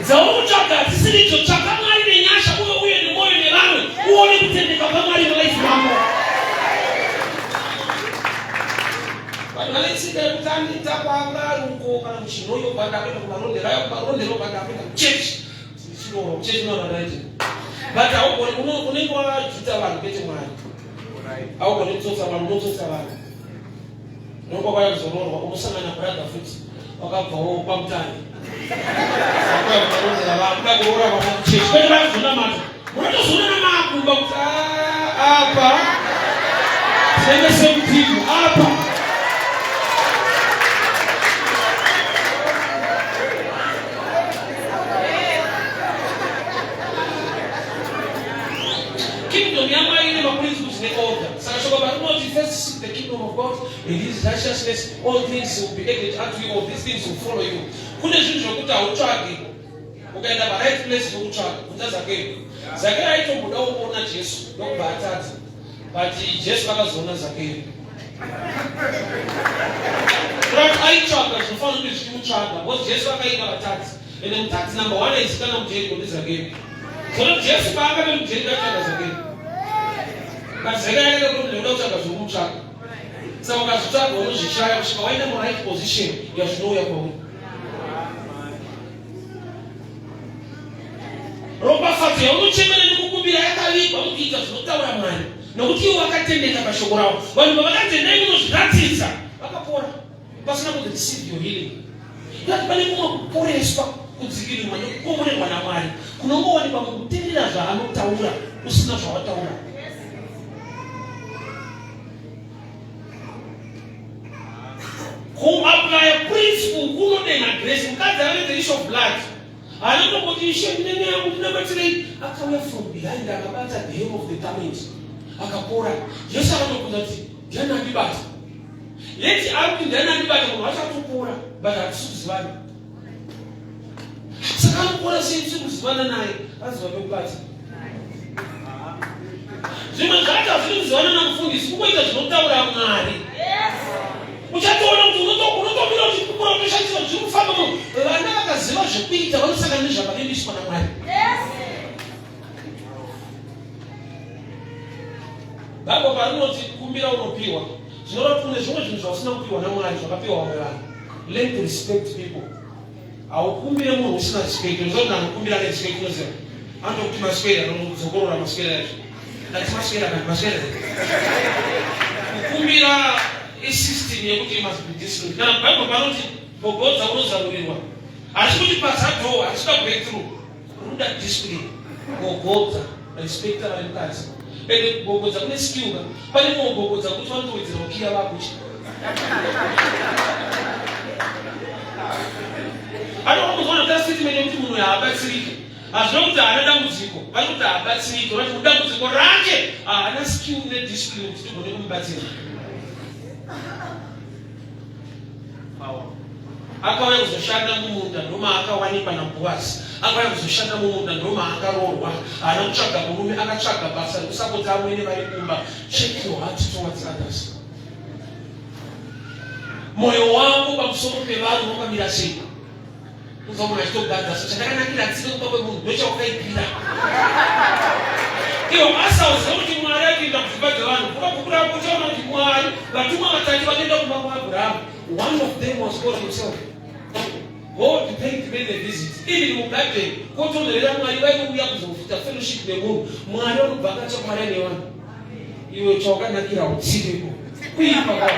Dzauri kutsvaga hadzisiri idzo. Tsvaka Mwari nenyasha uye uye nemwoyo nevamwe uone kutendeka kwaMwari mulife mako. Vanhu vane tsika yekuti andiita kwaari uko kana kuchinhoyi obva ndakuenda kumarondera ayo kumarondera obva ndakuenda kuchechi ndichinoona kuchechi unoona but haugoni unenge wakajuta vanhu kwete Mwari. Haugoni kutsotsa vanhu unotsotsa vanhu. Unonga kwaya kuzoroorwa unosangana brother futi wakabvawo kwamutare. Wakuya kumarondera vakuda kuroora vana kuchechi kwete vakuzonamata. Munotozoonana maakumba kuti ah, apa tinenge semutimu apa. Kingdom yaMwari ine maprinciples neorder. Saka shoko parinoti first seek the kingdom of God and his righteousness, all things will be added unto you, all these things will follow you. Kune zvinhu zvokuti hautsvagi ukaenda paright place nokutsvaga bvunza Zakeyo. Zakeyo aitombodawo kuona Jesu ndokubva atadza. But Jesu akazoona Zakeyo. Kurati aitsvaga zvinofanira kunge zvichimutsvaga because Jesu akainga vatadzi. Ende mutadzi number one aizikanwa muJeriko ndiZakeyo. Zvino Jesu paakave muJeriko aitsvaga Zakeyo. But Zakeyo akaita kuti ndinoda kutsvaga zvokumutsvaga. Saka ukazvitsvaga unozvishaya kusvika waenda muright position yazvinouya kwauri. Ropafadzo yaunochemera nekukumbira yakavigwa mukuita zvinotaura Mwari, nokuti ivo vakatendeka pashoko ravo. Vanhu pavakanzi endai munozviratidza, vakapora pasina kuti receive your healing. Ngati pane kumwe kuporeswa, kudzikirirwa nekukomborerwa naMwari kunongowanikwa mukuteerera zvaanotaura usina zvawataura. Kuaplya principle kunodenha grace. Mukadzi ane the issue of blood haana kutomboti ishe ndine nyaya yangu ndinamatirei. Akauya from behind akabata the hem of the garment akapora. Jesu akatobvunza kuti ndiani andibata? Yeti ari kuti ndiani andibata munhu wacho atopora but hatisi kuzivana. Saka anopora sei tisiri kuzivana naye? Aziva pekubata. Zvimwe zvacho hazvidi kuzivana namufundisi, kungoita zvinotaura Mwari. Uchatoona kuti unotomira uchipupura utoshandiswa zviri kufamba munhu. Vana vakaziva zvekuita vanosangana nezvakavimbiswa naMwari. Bible parinoti kumbira unopiwa, zvinoreva kuti kune zvimwe zvinhu zvausina kupiwa naMwari zvakapiwa vamwe vanhu. Learn to respect people. Haukumbire munhu usina respect. Unoziva kuti anokumbira ane respect unoziva. Anotokuti maswera anodzokorora maswera yacho. Ndati maswera kana maswera. Kukumbira isystem yekuti you must be disciplined. Kana Bible panoti gogodza unozarurirwa. Asi kuti paza door hachida breakthrough. Ruda discipline. Gogodza respect vari mukati. Ende kugogodza kune skill ka. Pane kugogodza kuti vanotowedzera kukiya vakuchi. Anokuzoona ta statement yekuti munhu haabatsiriki. Hazvina kuti haana dambudziko, vari kuti haabatsiriki. Vati dambudziko rake haana skill nediscipline kuti tigone kumubatsira. Akauya kuzoshanda mumunda ndomaakawanikwa naBhoazi. Akauya kuzoshanda mumunda ndomaakaroorwa. Haana kutsvaga murume, akatsvaga basa rekusapota amwene vari kumba. Check your heart towards others. Moyo wako pamusoro pevanhu wakamira sei? Unzwa munhu achitogadza so chatakanakira tsika kumba kwemunhu ndochawakaipira. Iwo asa uziva kuti Mwari akuenda kudzimba dzevanhu. Kuva bhuku rako uchaona kuti Mwari vatumwa vatatu vakaenda kumba kwaAbrahamu. One of them was God himself. God paid men a visit. Even mugarden kotonherera Mwari vainouya kuzoita fellowship nemunhu. Mwari vanobva akatsva Mwari ane vanhu. Iwe chawakanakira utsiriko. Kuipa kwako.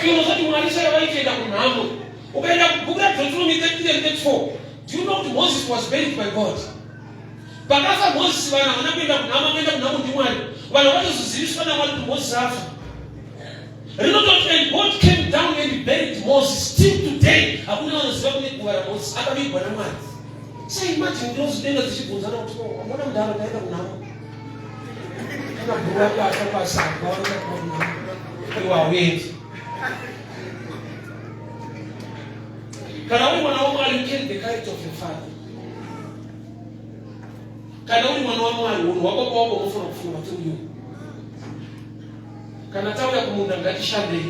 Iwe unozoti Mwari chaivo vaitoenda kunhamo. Ukaenda kubhuku raDeuteronomy 33 and 34, do you know kuti Moses was buried by God? Pakafa Moses vanhu havana kuenda kunhamo, akaenda kunhamo ndiMwari. Vanhu vatozoziviswa naMwari kuti Moses afa. Rinototi and God came down and buried Moses. Till today hakuna vanoziva kune guva raMoses akavigwa naMwari. So imagine ndinozodenga dzichibvunzana kuti oh, wamona mudhara ndaenda kunhamo. Kana bhuru wako afa pasagwa vanoenda kunhamo. Iwe hauendi. Kana uri mwana waMwari, you carry the character of your father. Kana uri mwana waMwari, unhu hwababa wako unofanira kufunga kuti uyu. Kana tauya kumunda ngatishandei.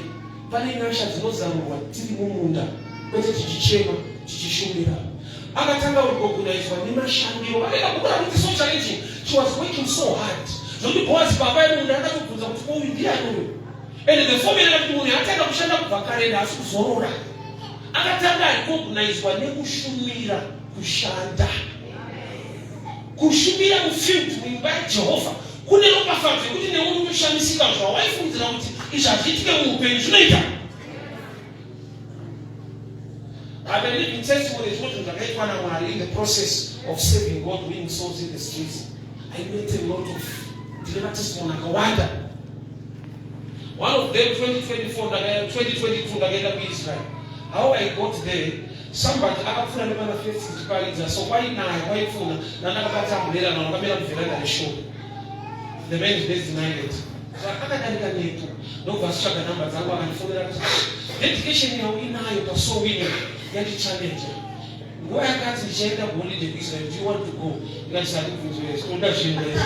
Pane nyasha dzinozarurwa tiri mumunda, kwete tichichema, tichishumira. Akatanga kurecognizewa nemashandiro. Vakaita bhuku rakuti So Challenging. She was working so hard. Zvokuti Boazi baba yemunda akatobvunza kuti ko uyu ndiani uyu? And the formula yekuti munhu atanga kushanda kubva kare haasi kuzorora. Akatanga recognizwa nekushumira kushanda. Kushumira mufield muimba yaJehovha kune ropafadzo yekuti newe unotoshamisika zvawaifungidzira kuti izvi hazviitike muupenyu zvinoita. I believe in testimony zvimwe zvinhu zvakaitwa naMwari in the process of serving God, winning souls in the streets. I met a lot of ndine matestimony akawanda. One of them 2024 ndakaenda 2022 ndakaenda kuIsrael. How I got there, somebody akapfuura nemana first ndichiparidza so kwainaya kwaipfuura nandakabata umbrella vanhu vakamira muveranda reshop. The man is based in Ireland. So akadarika nepo ndokubva atsvaga namba dzangu akandifonera kuti dedication yau inayo pasoul winning yandichallenge. Nguva yakati ndichaenda kuholiday kuIsrael, do you want to go? Ndikati sandibvunzwe izvi, unoda zvinhu izvi.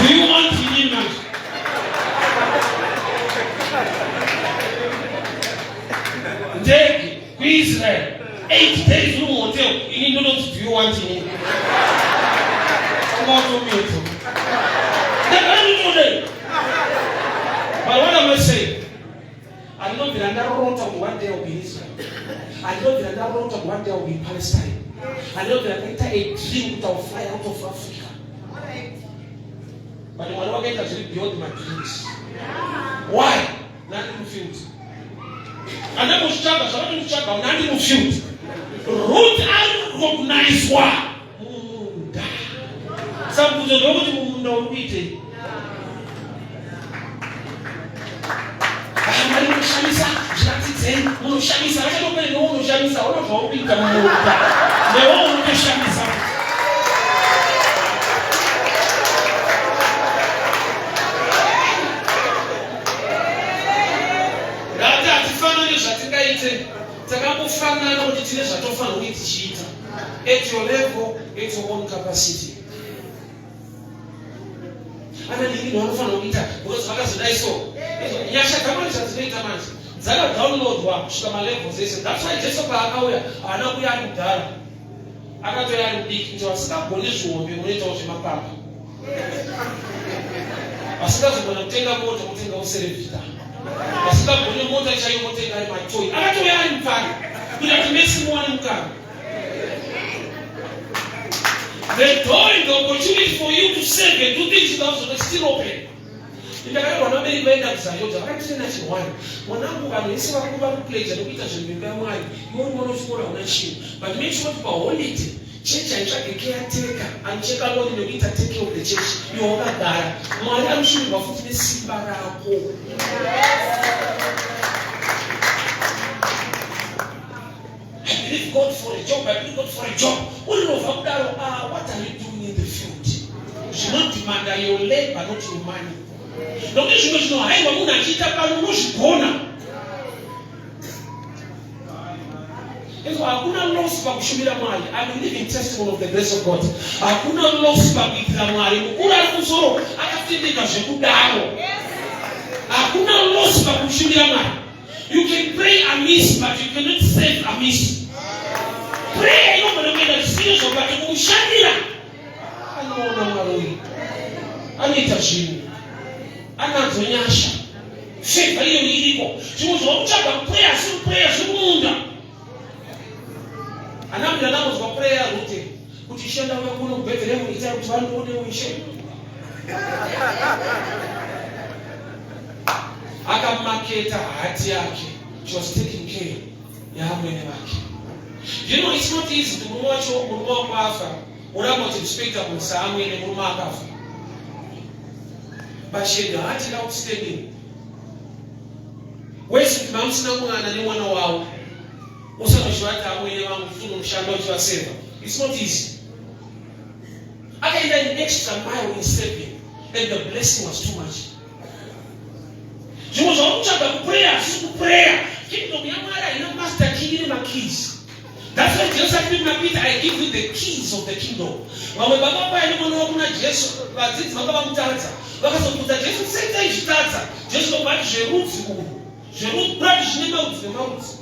Do you want inini manje? Ndege kuIsrael, 8 days uri muhotel, ini ndinoti do you want inini? Ungatomito. Ndakati ndinodei. But what am I saying? Andinobvira ndarota kuti one day I'll be in Israel. Andinobvira ndarota kuti one day I'll be in Palestine. Andinobvira ndaita a dream kuti I'll fly out of Africa. But Mwari wakaita zviri beyond my dreams. Why? Nandi mufield. Andambozvitsvaga zvakatonditsvaga nandi mufield. Ruth arirecognizwa mumunda. Sambudzo ndokuti mumunda uri kuitei? Mwari munoshamisa, zviratidzei, munoshamisa, vachatopere newe unoshamisa, una zvauri kuita mumunda, newe unotoshamisa. Ngati hatifanani zvatingaite, takangofanana kuti tine zvatofanira kunge tichiita at your level, at your own capacity. Ana ndini vanofanira kuita because vakazodai so. Nyasha dzamwari zvadzinoita manje dzakadownloadwa kusvika malevels ese. That's why Jesu paakauya haana kuuya ari kudhara, akatouya ari mudiki kuti vasingagoni zvihombe munoitawo zvemapapa, vasingazogona kutenga mota kutengawo serevhita, vasingagoni mota chaiyo motenga ari matoi. Akatouya ari mupfana kuti ati mesi muwane mukana. The door and the opportunity for you to serve and do things without is still open. Ndakairwa nabereki vaenda kuZayoja vakanditenda chirwani. Mwanangu vanhu vese vari kuva kupleja nekuita zvinhu mimba yaMwari. Iwe uri mwana wechikoro hauna chinhu. But make sure kuti paholiday church haitsvage caretaker anocheka loni nekuita take care of the church. Iwe wakagara. Mwari anoshumirwa futi nesimba rako. I believe God for a job, I believe God for a job. Uri rovha kudaro, ah, what are you doing in the field? Zvinodemanda your labor, not your money. Nokuti zvimwe zvinohaiwa munhu achiita pano unozvigona. Izvo hakuna loss pakushumira Mwari. I'm a living testimony of the grace of God. Hakuna loss pakuitira Mwari. Mukuru ari kumusoro akatendeka zvekudaro. Hakuna loss pakushumira Mwari. You can pray amiss, but you cannot save amiss. Prayer inogona kuenda zvisizvo, but kumushandira anoona Mwari uyu anoita zvinhu, anadzo nyasha, favor iyo iriko. Zvimwe zvakutsvaga prayer asi prayer zviri kumunda. Anamira ndambozwa prayer Rute kuti ishe ndauya kuno kuBethlehem itai kuti vandione ishe. Akamaketa hati yake. She was taking care yaamwene vake. You know, it's not easy kuti murume wacho murume wako afa uramba uchirespecta munhu saamwene murume akafa. But she had heart outstanding. Wese kuti mamusina mwana nemwana wavo usanochivati amwene vangu kuti unomushanda uchivaseva. It's not easy. Akaenda an extra mile in serving and the blessing was too much. Zvimwe zvauri kutsvaga kuprayer hazvisi kuprayer. Kingdom yaMwari haina master key ine makeys. That's why Jesu akati kuna Peter, I give you the keys of the kingdom. Vamwe baba vaya nemwana wavo kuna Jesu, vadzidzi vanga vamutadza. Vakazobvunza Jesu, sei taizvitadza? Jesu ndobva ati zverudzi urwu. Zverudzi zvine marudzi nemarudzi.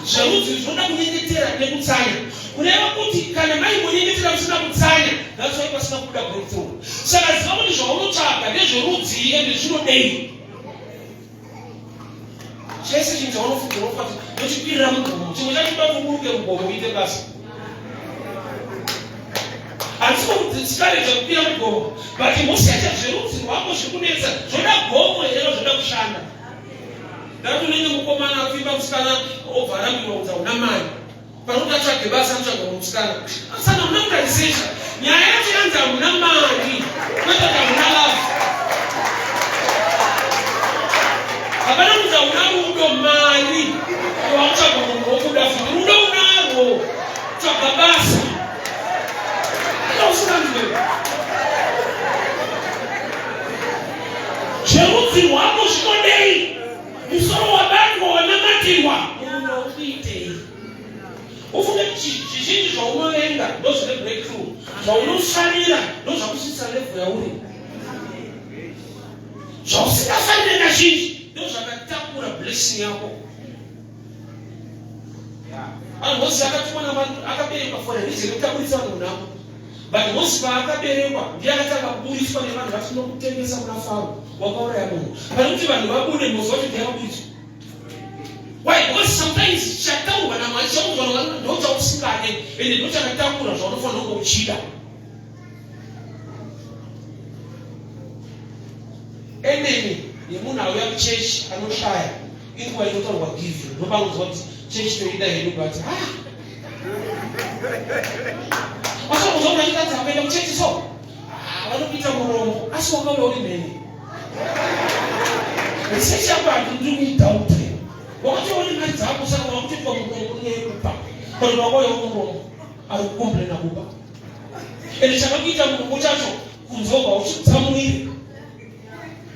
Zverudzi zvinoda kunyengetera nekutsanya. Kureva kuti kana maimbonyengetera musina kutsanya, that's why pasina kubuda breakthrough. Saka ziva kuti zvaunotsvaga ndezverudzii ende zvinodei. Chese chinhu chaunofunga unofunga kuti ndochikwirira mugomo. Chimwe chacho unoda kuti uburuke mugomo uite basa. Handisi kukudiscourage kukwira mugomo, but musecha zverudzi rwako zviri kunetsa zvoda gomo here zvoda kushanda. Ndati unenge mukomana apfimba musikana obva arambirwa kunzi hauna mari. Panokuti atsvage basa anotsvaga musikana. Saka hamuna kutarisisha. Nyaya yacho yanzi hamuna mari. Kwete kuti hamuna love. Hapana kunzi hamuna rudo mari. Wakutsvaga munhu wokuda futi. Rudo unarwo. Tsvaga basa. Usinganzwe. Zverudzi rwako zvinodei? Musoro wabatwa wanamatirwa. Munhu ukuitei? Ufunge zvizhinji zvaunovenga ndozvine breakthrough. Zvaunofarira ndozvakusvitsa level yauri. Zvausingafarire kazhinji ndozvakatakura blessing yako. Vanhu vose akatumwa naMwari akaberekwa for a reason yekuti aburitse vanhu munhamo. But Mose paakaberekwa ndiye akatanga kuburitswa nevanhu vati tinokutengesa kuna Faro wakauraya munhu. Pane kuti vanhu vabude Mose wacho ndiye akaburitswa. Why? Because sometimes chataurwa naMwari chaudzwa naMwari ndochausingade ende ndochakatakura zvaunofanira kunge uchida. Enemy yemunhu auya kuchechi anoshaya inguva inotaurwa giving ndopanonzwa kuti chechi toida hedu but ah wasokuza unachitadza kuenda kuchechi so ah, vanokuita murombo asi wakauya uri mhene research yako handiri kuidhauta wakati uri mari dzako saka wakutoitwa murombo neyekupa but wakauya uri murombo ari kukomplena kupa ende chakakuita murombo chacho kunzogwa uchitsamwire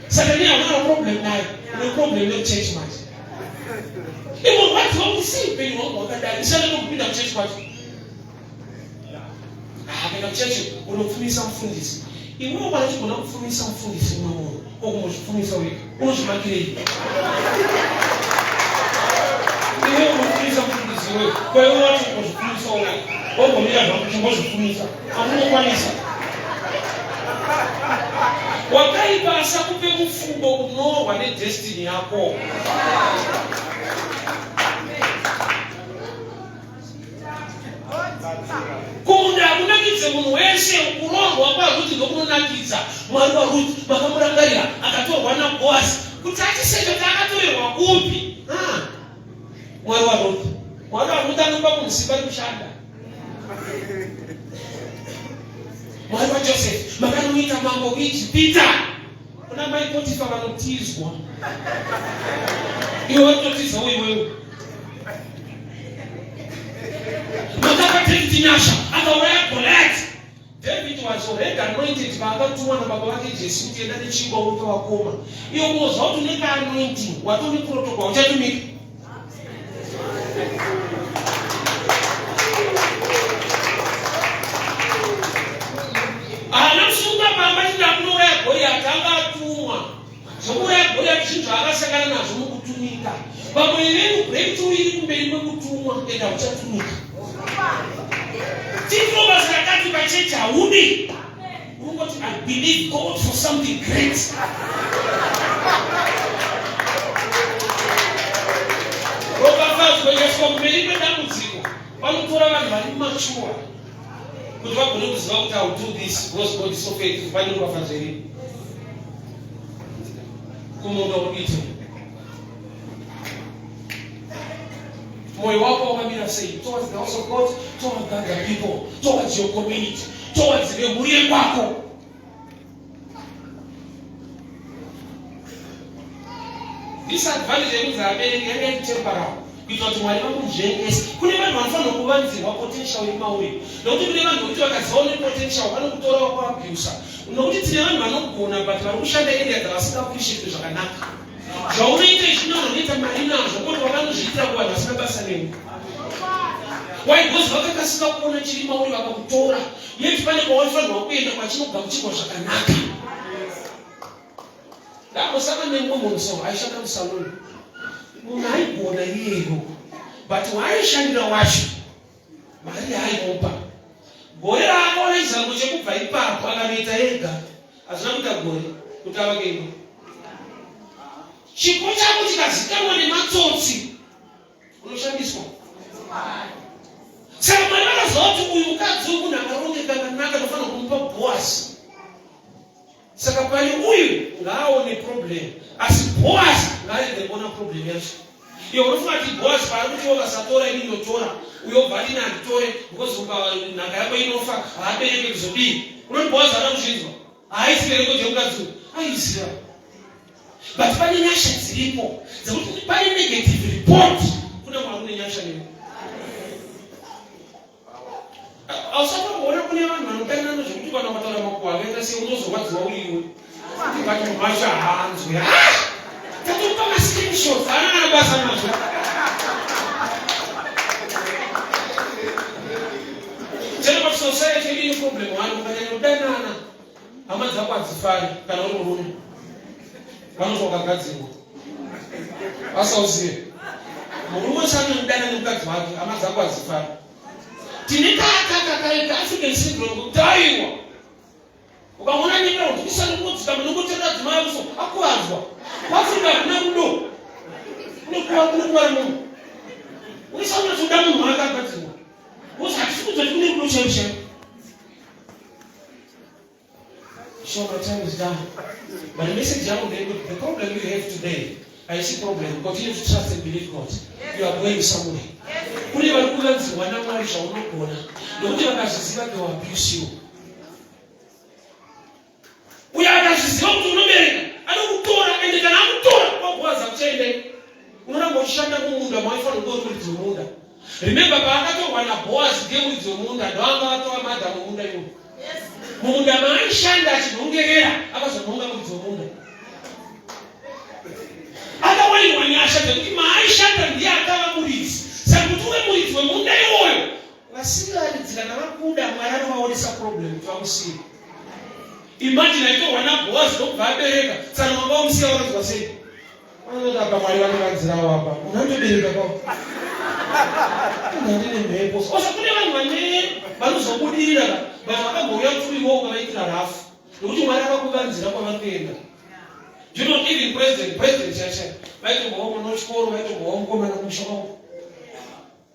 saka ne hauna problem naye une problem nekuchechi manje imorwadziwa kuti sei upenyu hwangu hwakadai ndishande nokupinda kuchechi kwacho ah, kuenda kuchechi unopfumisa mufundisi iwewe kana uchigona kupfumisa mufundisi umwe munhu okumozvipfumisa wega unozvimakirei iwewe unopfumisa mufundisi wewe kwaiwe wacho ungozvipfumisa wega wogomira zvako uchingozvipfumisa Amunokwanisa. Wakaipa asakupe mufungo unorwa nedestiny yako. Kumunda hakunakidze munhu wese kuroorwa kwaRuti ndokunonakidza. Mwari waRuti makamurangarira akatorwa naBoasi kuti achisecha kuti akatorerwa kupi. Ah. Mwari waRuti. Mwari waRuti anopa munhu simba rekushanda. Mwari waJoseph makanomuita mambo kuIjipita. Kuna mai Potifa vanotizwa. Iwe watotizawo iwewe. Makapa David nyasha akauraya Goliath. David was already anointed paakatumwa nababa vake Jesse kuti enda nechingwa upe wakoma. Iwe unozwa kuti une ka anointing watone protocol uchatumika. Haana kusunga pamba chida kunouraya Goriati anga atumwa. Zvokuuraya Goriati zvinhu zvaakasangana nazvo mukutumika. Vamwe venyu breakthrough iri kumberi kwekutumwa enda uchatumika. Titiro basa rakati pachechi haudi. Unongoti I believe God for something great. Ropafadzo ikaiswa kumberi kwedambudziko vanotora vanhu vari mature kuti vagone kuziva kuti I will do this because God is so faithful. Pane ropafadzo iripo kumunda uri kuita Moyo wako wakamira sei towards the house of God, towards the other people, towards your community, towards vemhuri yekwako? Disadvantage yekunzi abereki yanga iri temporary kuitira kuti Mwari vakunzvengese. Kune vanhu vanofanirwa kuvanzirwa potential iri mauri, nokuti kune vanhu vekuti vakaziva une potential vanokutora vakuabusa, nokuti tine vanhu vanogona but vari kushanda area dzavasingaappreciate zvakanaka. Zvaunoita izvi unoita mari nazvo kwete wakanozviitira kuvanhu vasina basa newe. Why? Because vakakasika kuona chiri mauri vakakutora. Yet pane kwawaifanirwa kuenda kwachinogamuchirwa zvakanaka. Ndambosangana nemumwe munhu so aishanda musaluni. Munhu aigona iyeyo, but waaishandira wacho mari yaaimupa gore raakaona chizango chekubva ipapo akanoita ega, hazvina kuita gore kuti avake imba. Chipo chako chikazikanwa nematsotsi unoshandiswa. Saka Mwari vakaziva kuti uyu mukadzi uyu munhu akarongeka akanaka, ndofanira kumupa Bhoasi. Saka pane uyu ngaaone problem, asi Boaz ngaarege kuona problem yacho. Iwe unofunga kuti Boaz paari kuti wakasatora ini ndotora, uyo obva ati ini handitore because nhaka yako inofa, haabereke kuzodii? Unoti Boaz haana kuzvinzwa? Haaisi record yemukadzi uyu, aiziva. But pane nyasha dziripo dzekuti pane negative report kuna Mwari une nyasha newe. Ausatomboona kune vanhu vanodanana zvekuti kana ukataura makuhwa akaita sei unozorwadziwa uriwe. But munhu wacho haanzwe. Ah! Tatopa mascreenshots haana kana basa nazvo. Chero pa society yedu ine problem one ukanyanya kudanana hama dzako hadzifari kana uri murume. Vanoti wakagadzirwa. Asauzive. Murume wese anodana nemukadzi wake hama dzako hadzifari. Tine kakakakaita African syndrome kuti aiwa. Ukaona nyika unzwisa nokudzika munongotenda dzimai uso akuvadzwa. KuAfrica hakuna rudo. Kunokuwa kunokuwa munhu. Uisa unotsoda munhu wake agadzirwa. Usa hatisi kudzwa kuti kune rudo chairo chairo. So my time is done. But the message yangu ndeyekuti the problem you have today haisi problem. Continue to trust and believe God. You are going somewhere. Kune vari kuvanzirwa naMwari zvaunogona nokuti vakazviziva they will abuse you. Uyo akazviziva kuti unobereka anokutora ende kana akutora kwaBhoazi akuchaendei. Unoramba uchishanda mumunda mawaifanira kunge uri muridzi wemunda. Remember paakatorwa naBhoazi ndiye muridzi wemunda ndoanga atova madha mumunda iwoyo. Mumunda maaishanda achinhongerera akazonhonga muridzi wemunda. Akawanirwa nyasha dzekuti maaishanda ndiye akava muridzi. Saka kuti uve muridzi wemunda iwoyo vasingaridzi kana vakuda Mwari anovaonesa problem kuti vamusiye. Imagine aitorwa naBhoazi ndokubva abereka saka vanga vamusiya vakanzwa sei? Vanoti apa Mwari vanovanzirawo apa. Munhu anotobereka kwavo. Ndine mhepo. Osa kune vanhu vane vanozobudirira vanhu vakambouya pfumi iwowo ukavaitira rafu. Nokuti Mwari akakuvanzira kwavari kuenda. Do you know even president, president chacha, vaitombovawo mwana wechikoro, vaitombovawo mukomana kumusha kwavo.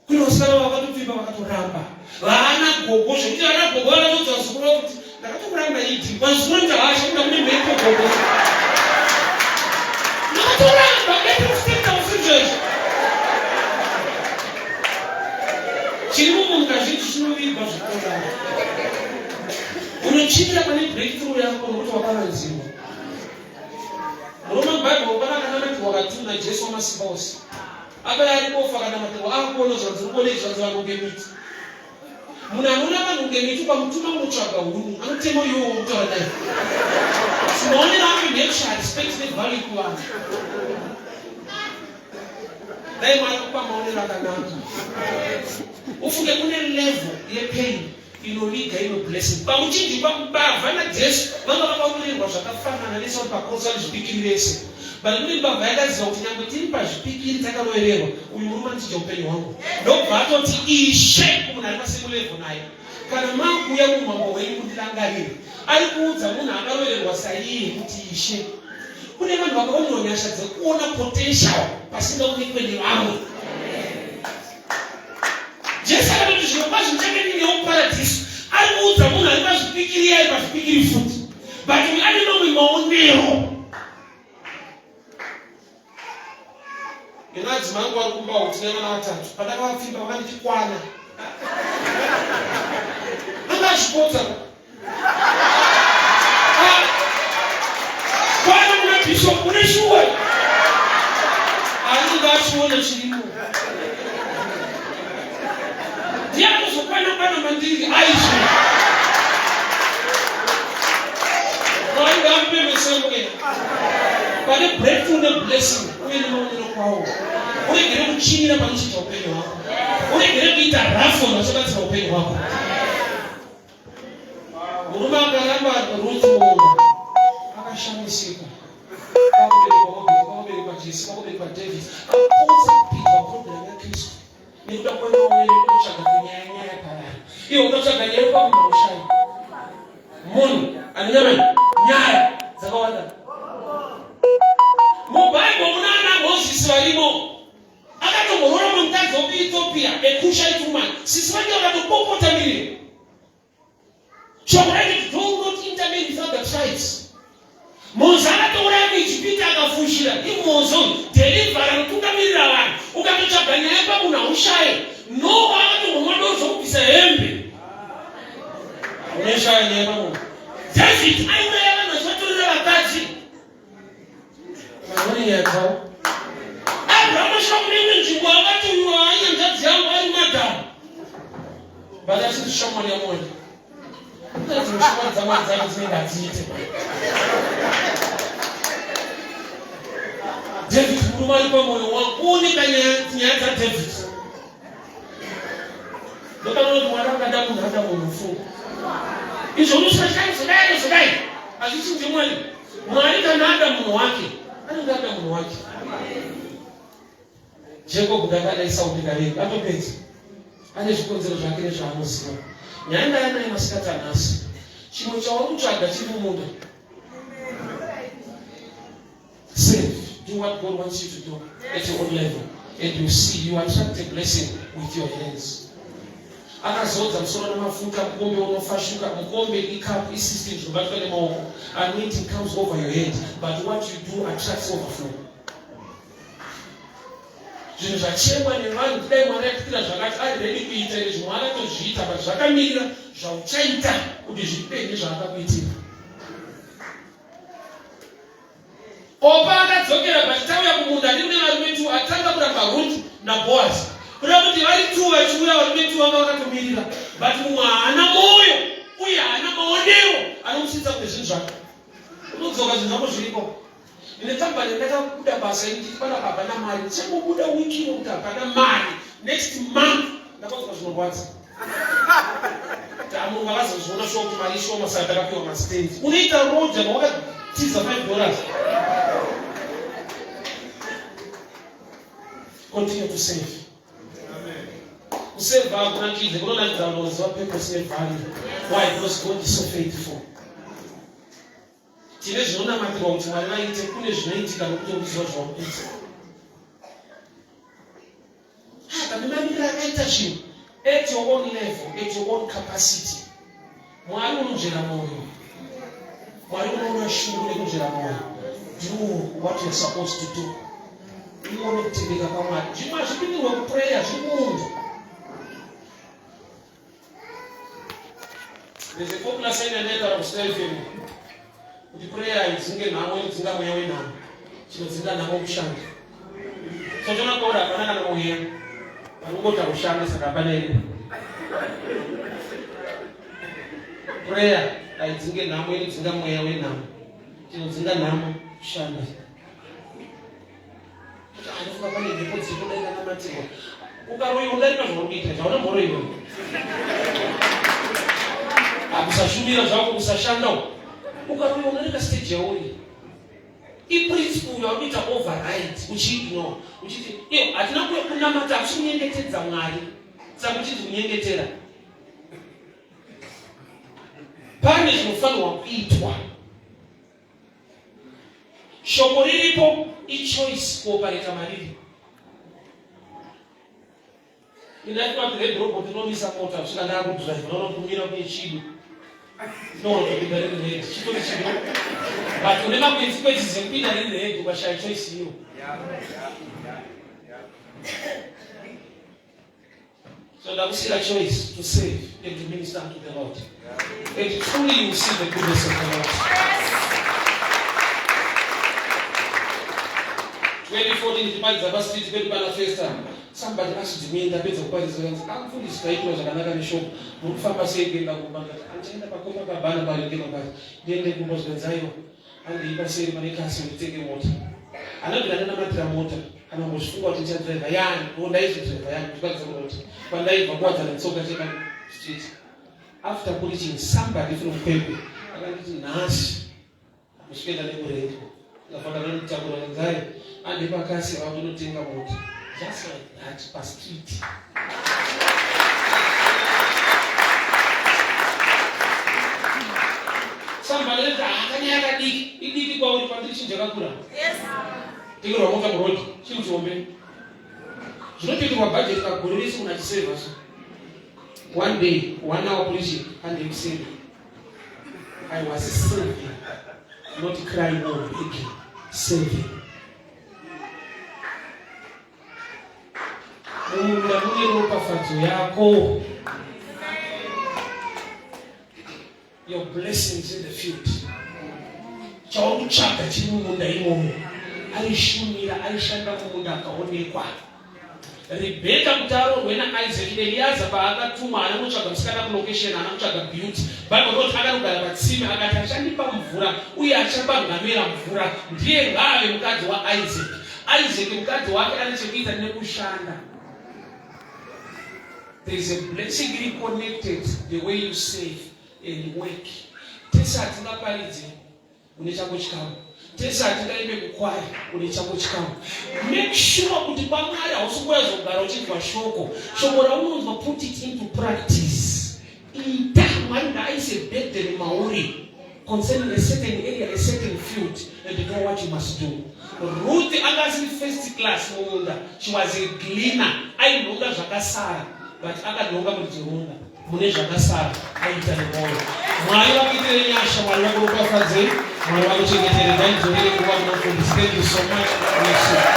Kune vasikana vakatopfimba vakatoramba vana gogo zvekuti vana gogo vakatoudza vazukuru vavo kuti ndakatokuramba idi vazukuru vanoita hasha kuda kune mhepo gogo ndakatoramba ndatokusekta usizvezvo chiri mumunhu kazhinji chinovigwa zvekutodaro unochimira pane breakthrough yako nokuti wakavanziwa murume mubhaibheri pana akanamatirwa katuna jesu wamasimba ose Akauya ari bofu akanamatirwa akuona zvanzi urikuona izvi zvanzi vanonge miti. Munhu anoona vanonge miti ukamutuma kunotsvaga huni anotema iwowo wokutaura naye. Maonero angu ndekushaya respect nevalue kuvanhu. Dai Mwari akupa maonero akanaka. Ufunge kune level yepain inoviga imwe blessing pamuchinjikwa mbavha najesu vanga vakawirirwa zvakafanana vese vari pakrosi vari zvipikiri vese but kune mbavha yakaziva kuti nyangwe tiri pazvipikiri takarovererwa uyu murume anotija upenyu hwangu ndobva atoti ishe kumunhu ari pasame level naye kana makuuya muumambo hwenyu kundirangarira ari kuudza munhu akarovererwa saiye kuti ishe kune vanhu vakaonerwa nyasha dzekuona potential pasingaonekwe nevamwe Jesu akatoti zvirokwazvo ndichange ndiinewo muparadhiso. Ari kuudza munhu ari pazvipikiri iye ari pazvipikiri futi. But uyu ane mamwe maonero. Nemadzimai angu vari kumba uku tine vana vatatu. Pandakavapfimba vakanditikwana. Anga achipotsa. Kwana muna bishop une shuwa. Anenge achiona chirimo. Ndiye anozokwana kwana mandiri aizvo. Mwari ngamupe mesemwe. Pane breakthrough ne blessing uye nemaonero kwawo. Uregere kuchinyira panochinja upenyu hwako. Uregere kuita rafu vachabatsira upenyu hwako. Murume akaramba Ruth muunda akashamisika. Kwakuberekwa Obedi, kwakuberekwa Jesse, kwakuberekwa David. Kristu nekuda kwemaonero ekutsvaga kunyaya nyaya pavanhu. Iwe unotsvaga nyaya pamunhu haushaya. Munhu ane nyama nyaya dzakawanda. MuBible muna ana Mozisi varimo. Akatomboroora mumwe mukadzi wekuEthiopia, a Cushite woman. Sisi vake vakatopopota miriro. Shoko raiti do not intermarry with other tribes. Mose akatouraya muIjipita akafushira iMose deliver anotungamirira vanhu. Ukatotsvaga nyaya pamunhu haushaye. Noa akatohomwa doro zvokubvisa hembe. Unoshaya nyaya pamunhu. David aiuraya vanhu achivatorera vakadzi. Vanhu vane nyaya dzavo. Abraham asvika kune imwe nzvimbo akati uyu hanzvadzi yangu ari madhamu. But achiti shamwari yaMwari. Dzimwe shamwari dzaMwari dzacho dzinenge hadziite. David murume ari pamwoyo wangu. Uoneka nyaya dzaDavid. Ndopanoona kuti Mwari akada munhu ada munhu ufunga. Izvo unosashai zodai zodai. Hazvichinje Mwari. Mwari kana ada munhu wake, anenge ada munhu wake. Jacob ndakada Esau ndikavenga atopedza. Ane zvikonzero zvake nezvaanoziva. Nyaya ndaya naye masikati anhasi. Chimwe chauri kutsvaga chiri mumunda. Save. Do what God wants you to do at your own level. And you see, you attract a blessing with your hands. Akazodza musoro nemafuta, mukombe unofashuka, mukombe icup, isystem zvinobatwa nemaoko. Anointing comes over your head, but what you do attracts overflow. Zvinhu zvachemwa nevanhu kudai Mwari atitira zvakati ari ready kuita izvi Mwari atozviita but zvakamirira zvauchaita kuti zvipenye zvaakakuitira. Opa akadzokera but tauya kumunda ndiri nevarume tu atanga kuramba Ruth naBoaz. Kuda kuti vari tu vachiuya varume tu vanga vakatomirira but mumwe haana moyo uye haana maonero anomusvitsa kune zvinhu zvake. Unodzoka zvinhu zvako zviriko. Ndine kambani ndakabuda basa ini nditi pana baba namai ndichangobuda wiki ino kuti hapana mari next month ndakaudzwa zvinorwadza. Tamu vakazozviona shuwa kuti mari ishoma saka takapiwa mastands. Unoita roja mawakatiza 5 dollars. Continue to save. Kuseva hakunakidze, kunonakidza vanhu vanoziva purpose nevalue. Why? Because God is so faithful. Tine zvinonamatirwa kuti Mwari vaite, kune zvinoitika nokuti unoziva zvauri kuita. Ah, pane mamiriro akaita zvinhu at your own level, at your own capacity. Mwari unonzvera mwoyo. Mwari unoona shungu nekunzvera mwoyo. Do what you're supposed to do. Uone kutendeka kwaMwari. Zvimwe hazvipindirwe kuprayer, zviri mumunda. There's a popular saying yandaitaura kuStar FM kuti prayer haidzinge nhamo inodzinga mweya wenhamo. Chinodzinga nhamo kushanda. So toona kwauri hapana kana mweya. Vanongoti haushande saka hapana iripo. Prayer haidzinge nhamo inodzinga mweya wenhamo. Chinodzinga nhamo kushanda. Anofunga pane mhepo dziri kudaika namatirwa. Ukaroiwa udarika zvauri kuita izvi, hauna mboroiwa. Akusashumira zvako kusashanda uko. Ukaroiwa udarika stage yauri. Iprinciple yauri kuita override uchiignore. Uchiti iyo hatina kunamata hakusi kunyengetedza Mwari. Saka uchiti kunyengetera. Pane zvinofanirwa kuitwa. Shoko riripo ichoice kuopareta mariri. Inati red robot inomisa mota kusvika ndakudrive unoona kumira kune chido ndinoona kupinda riri red chitori chido but une maconsequences ekupinda riri red ukashaya choice iyo. So ndakusira choice to save and to minister unto the Lord. And truly you will see the goodness of the Lord. 2014 ndichiparidza pastreet pedu pana Festa. Somebody asked me ndapedza kuparidza kanzi amfundisi ah, taiitwa zvakanaka neshoko. Muri kufamba sei kuenda kumba ndikati andichaenda pakomba pabana parenge mabasa. Ndiende kumba zvikanzi aiwa. Handei paseri pane kasi nditenge mota. Anobvira ndanamatira mota kana kuzvifunga kuti ndichadriver yani o ndaizodriver yani ndikwanisa kurota kwandaibva kuwadzana tsoka cheka street after preaching somebody from Kwekwe akanditi nhasi kusvika nekurendi ndafanira ndotakura nzai andi pakasi vakunotenga mota. Just like that pastreet. Somebody said, ah, kanyaya kadiki. Idiki kwauri pandiri chinhu chakakura. Yes. Tikirwa mota muroad, chinhu chihombe. Zvinotoitirwa budget pagore rese munhu achiseva so. One day, one hour preaching, and they said, I was serving, not crying or begging, serving. Mumunda mune ropafadzo yako. Your blessings in the field. Chauri kutsvaga chiri mumunda imomo. Aishumira, aishanda mumunda akaonekwa. Rebheka kuti aroorwe naIsaac, Eliaza paakatumwa haana kutsvaga musikana kulocation, haana kutsvaga beauty. Bible rinoti akanogara patsime akati achandipa mvura uye achapa ngamera mvura, ndiye ngaave mukadzi waIsaac. Isaac mukadzi wake ane chekuita nekushanda. There is a blessing iri connected the way you save and work. Tese hatingaparidze une chako chikamu. Tese hatingaimbe kukwaya une chako chikamu. Make sure kuti kwaMwari hausi kuyazogara uchinzwa shoko. Shoko raunonzwa put it into practice. Ita Mwari ngaaise burden mauri concerning a certain area, a certain field, and you know what you must do. Ruth anga asiri first class mumunda. She was a gleaner. Ainhonga zvakasara, but akanhonga muridzi wemunda mune zvakasara aita nemwoyo. Mwari vakuitire nyasha, Mwari vakuropafadzei, Mwari vakuchengetere. Ngaidzorere nguva kuna mufundisi. Thank you so much. Bless you.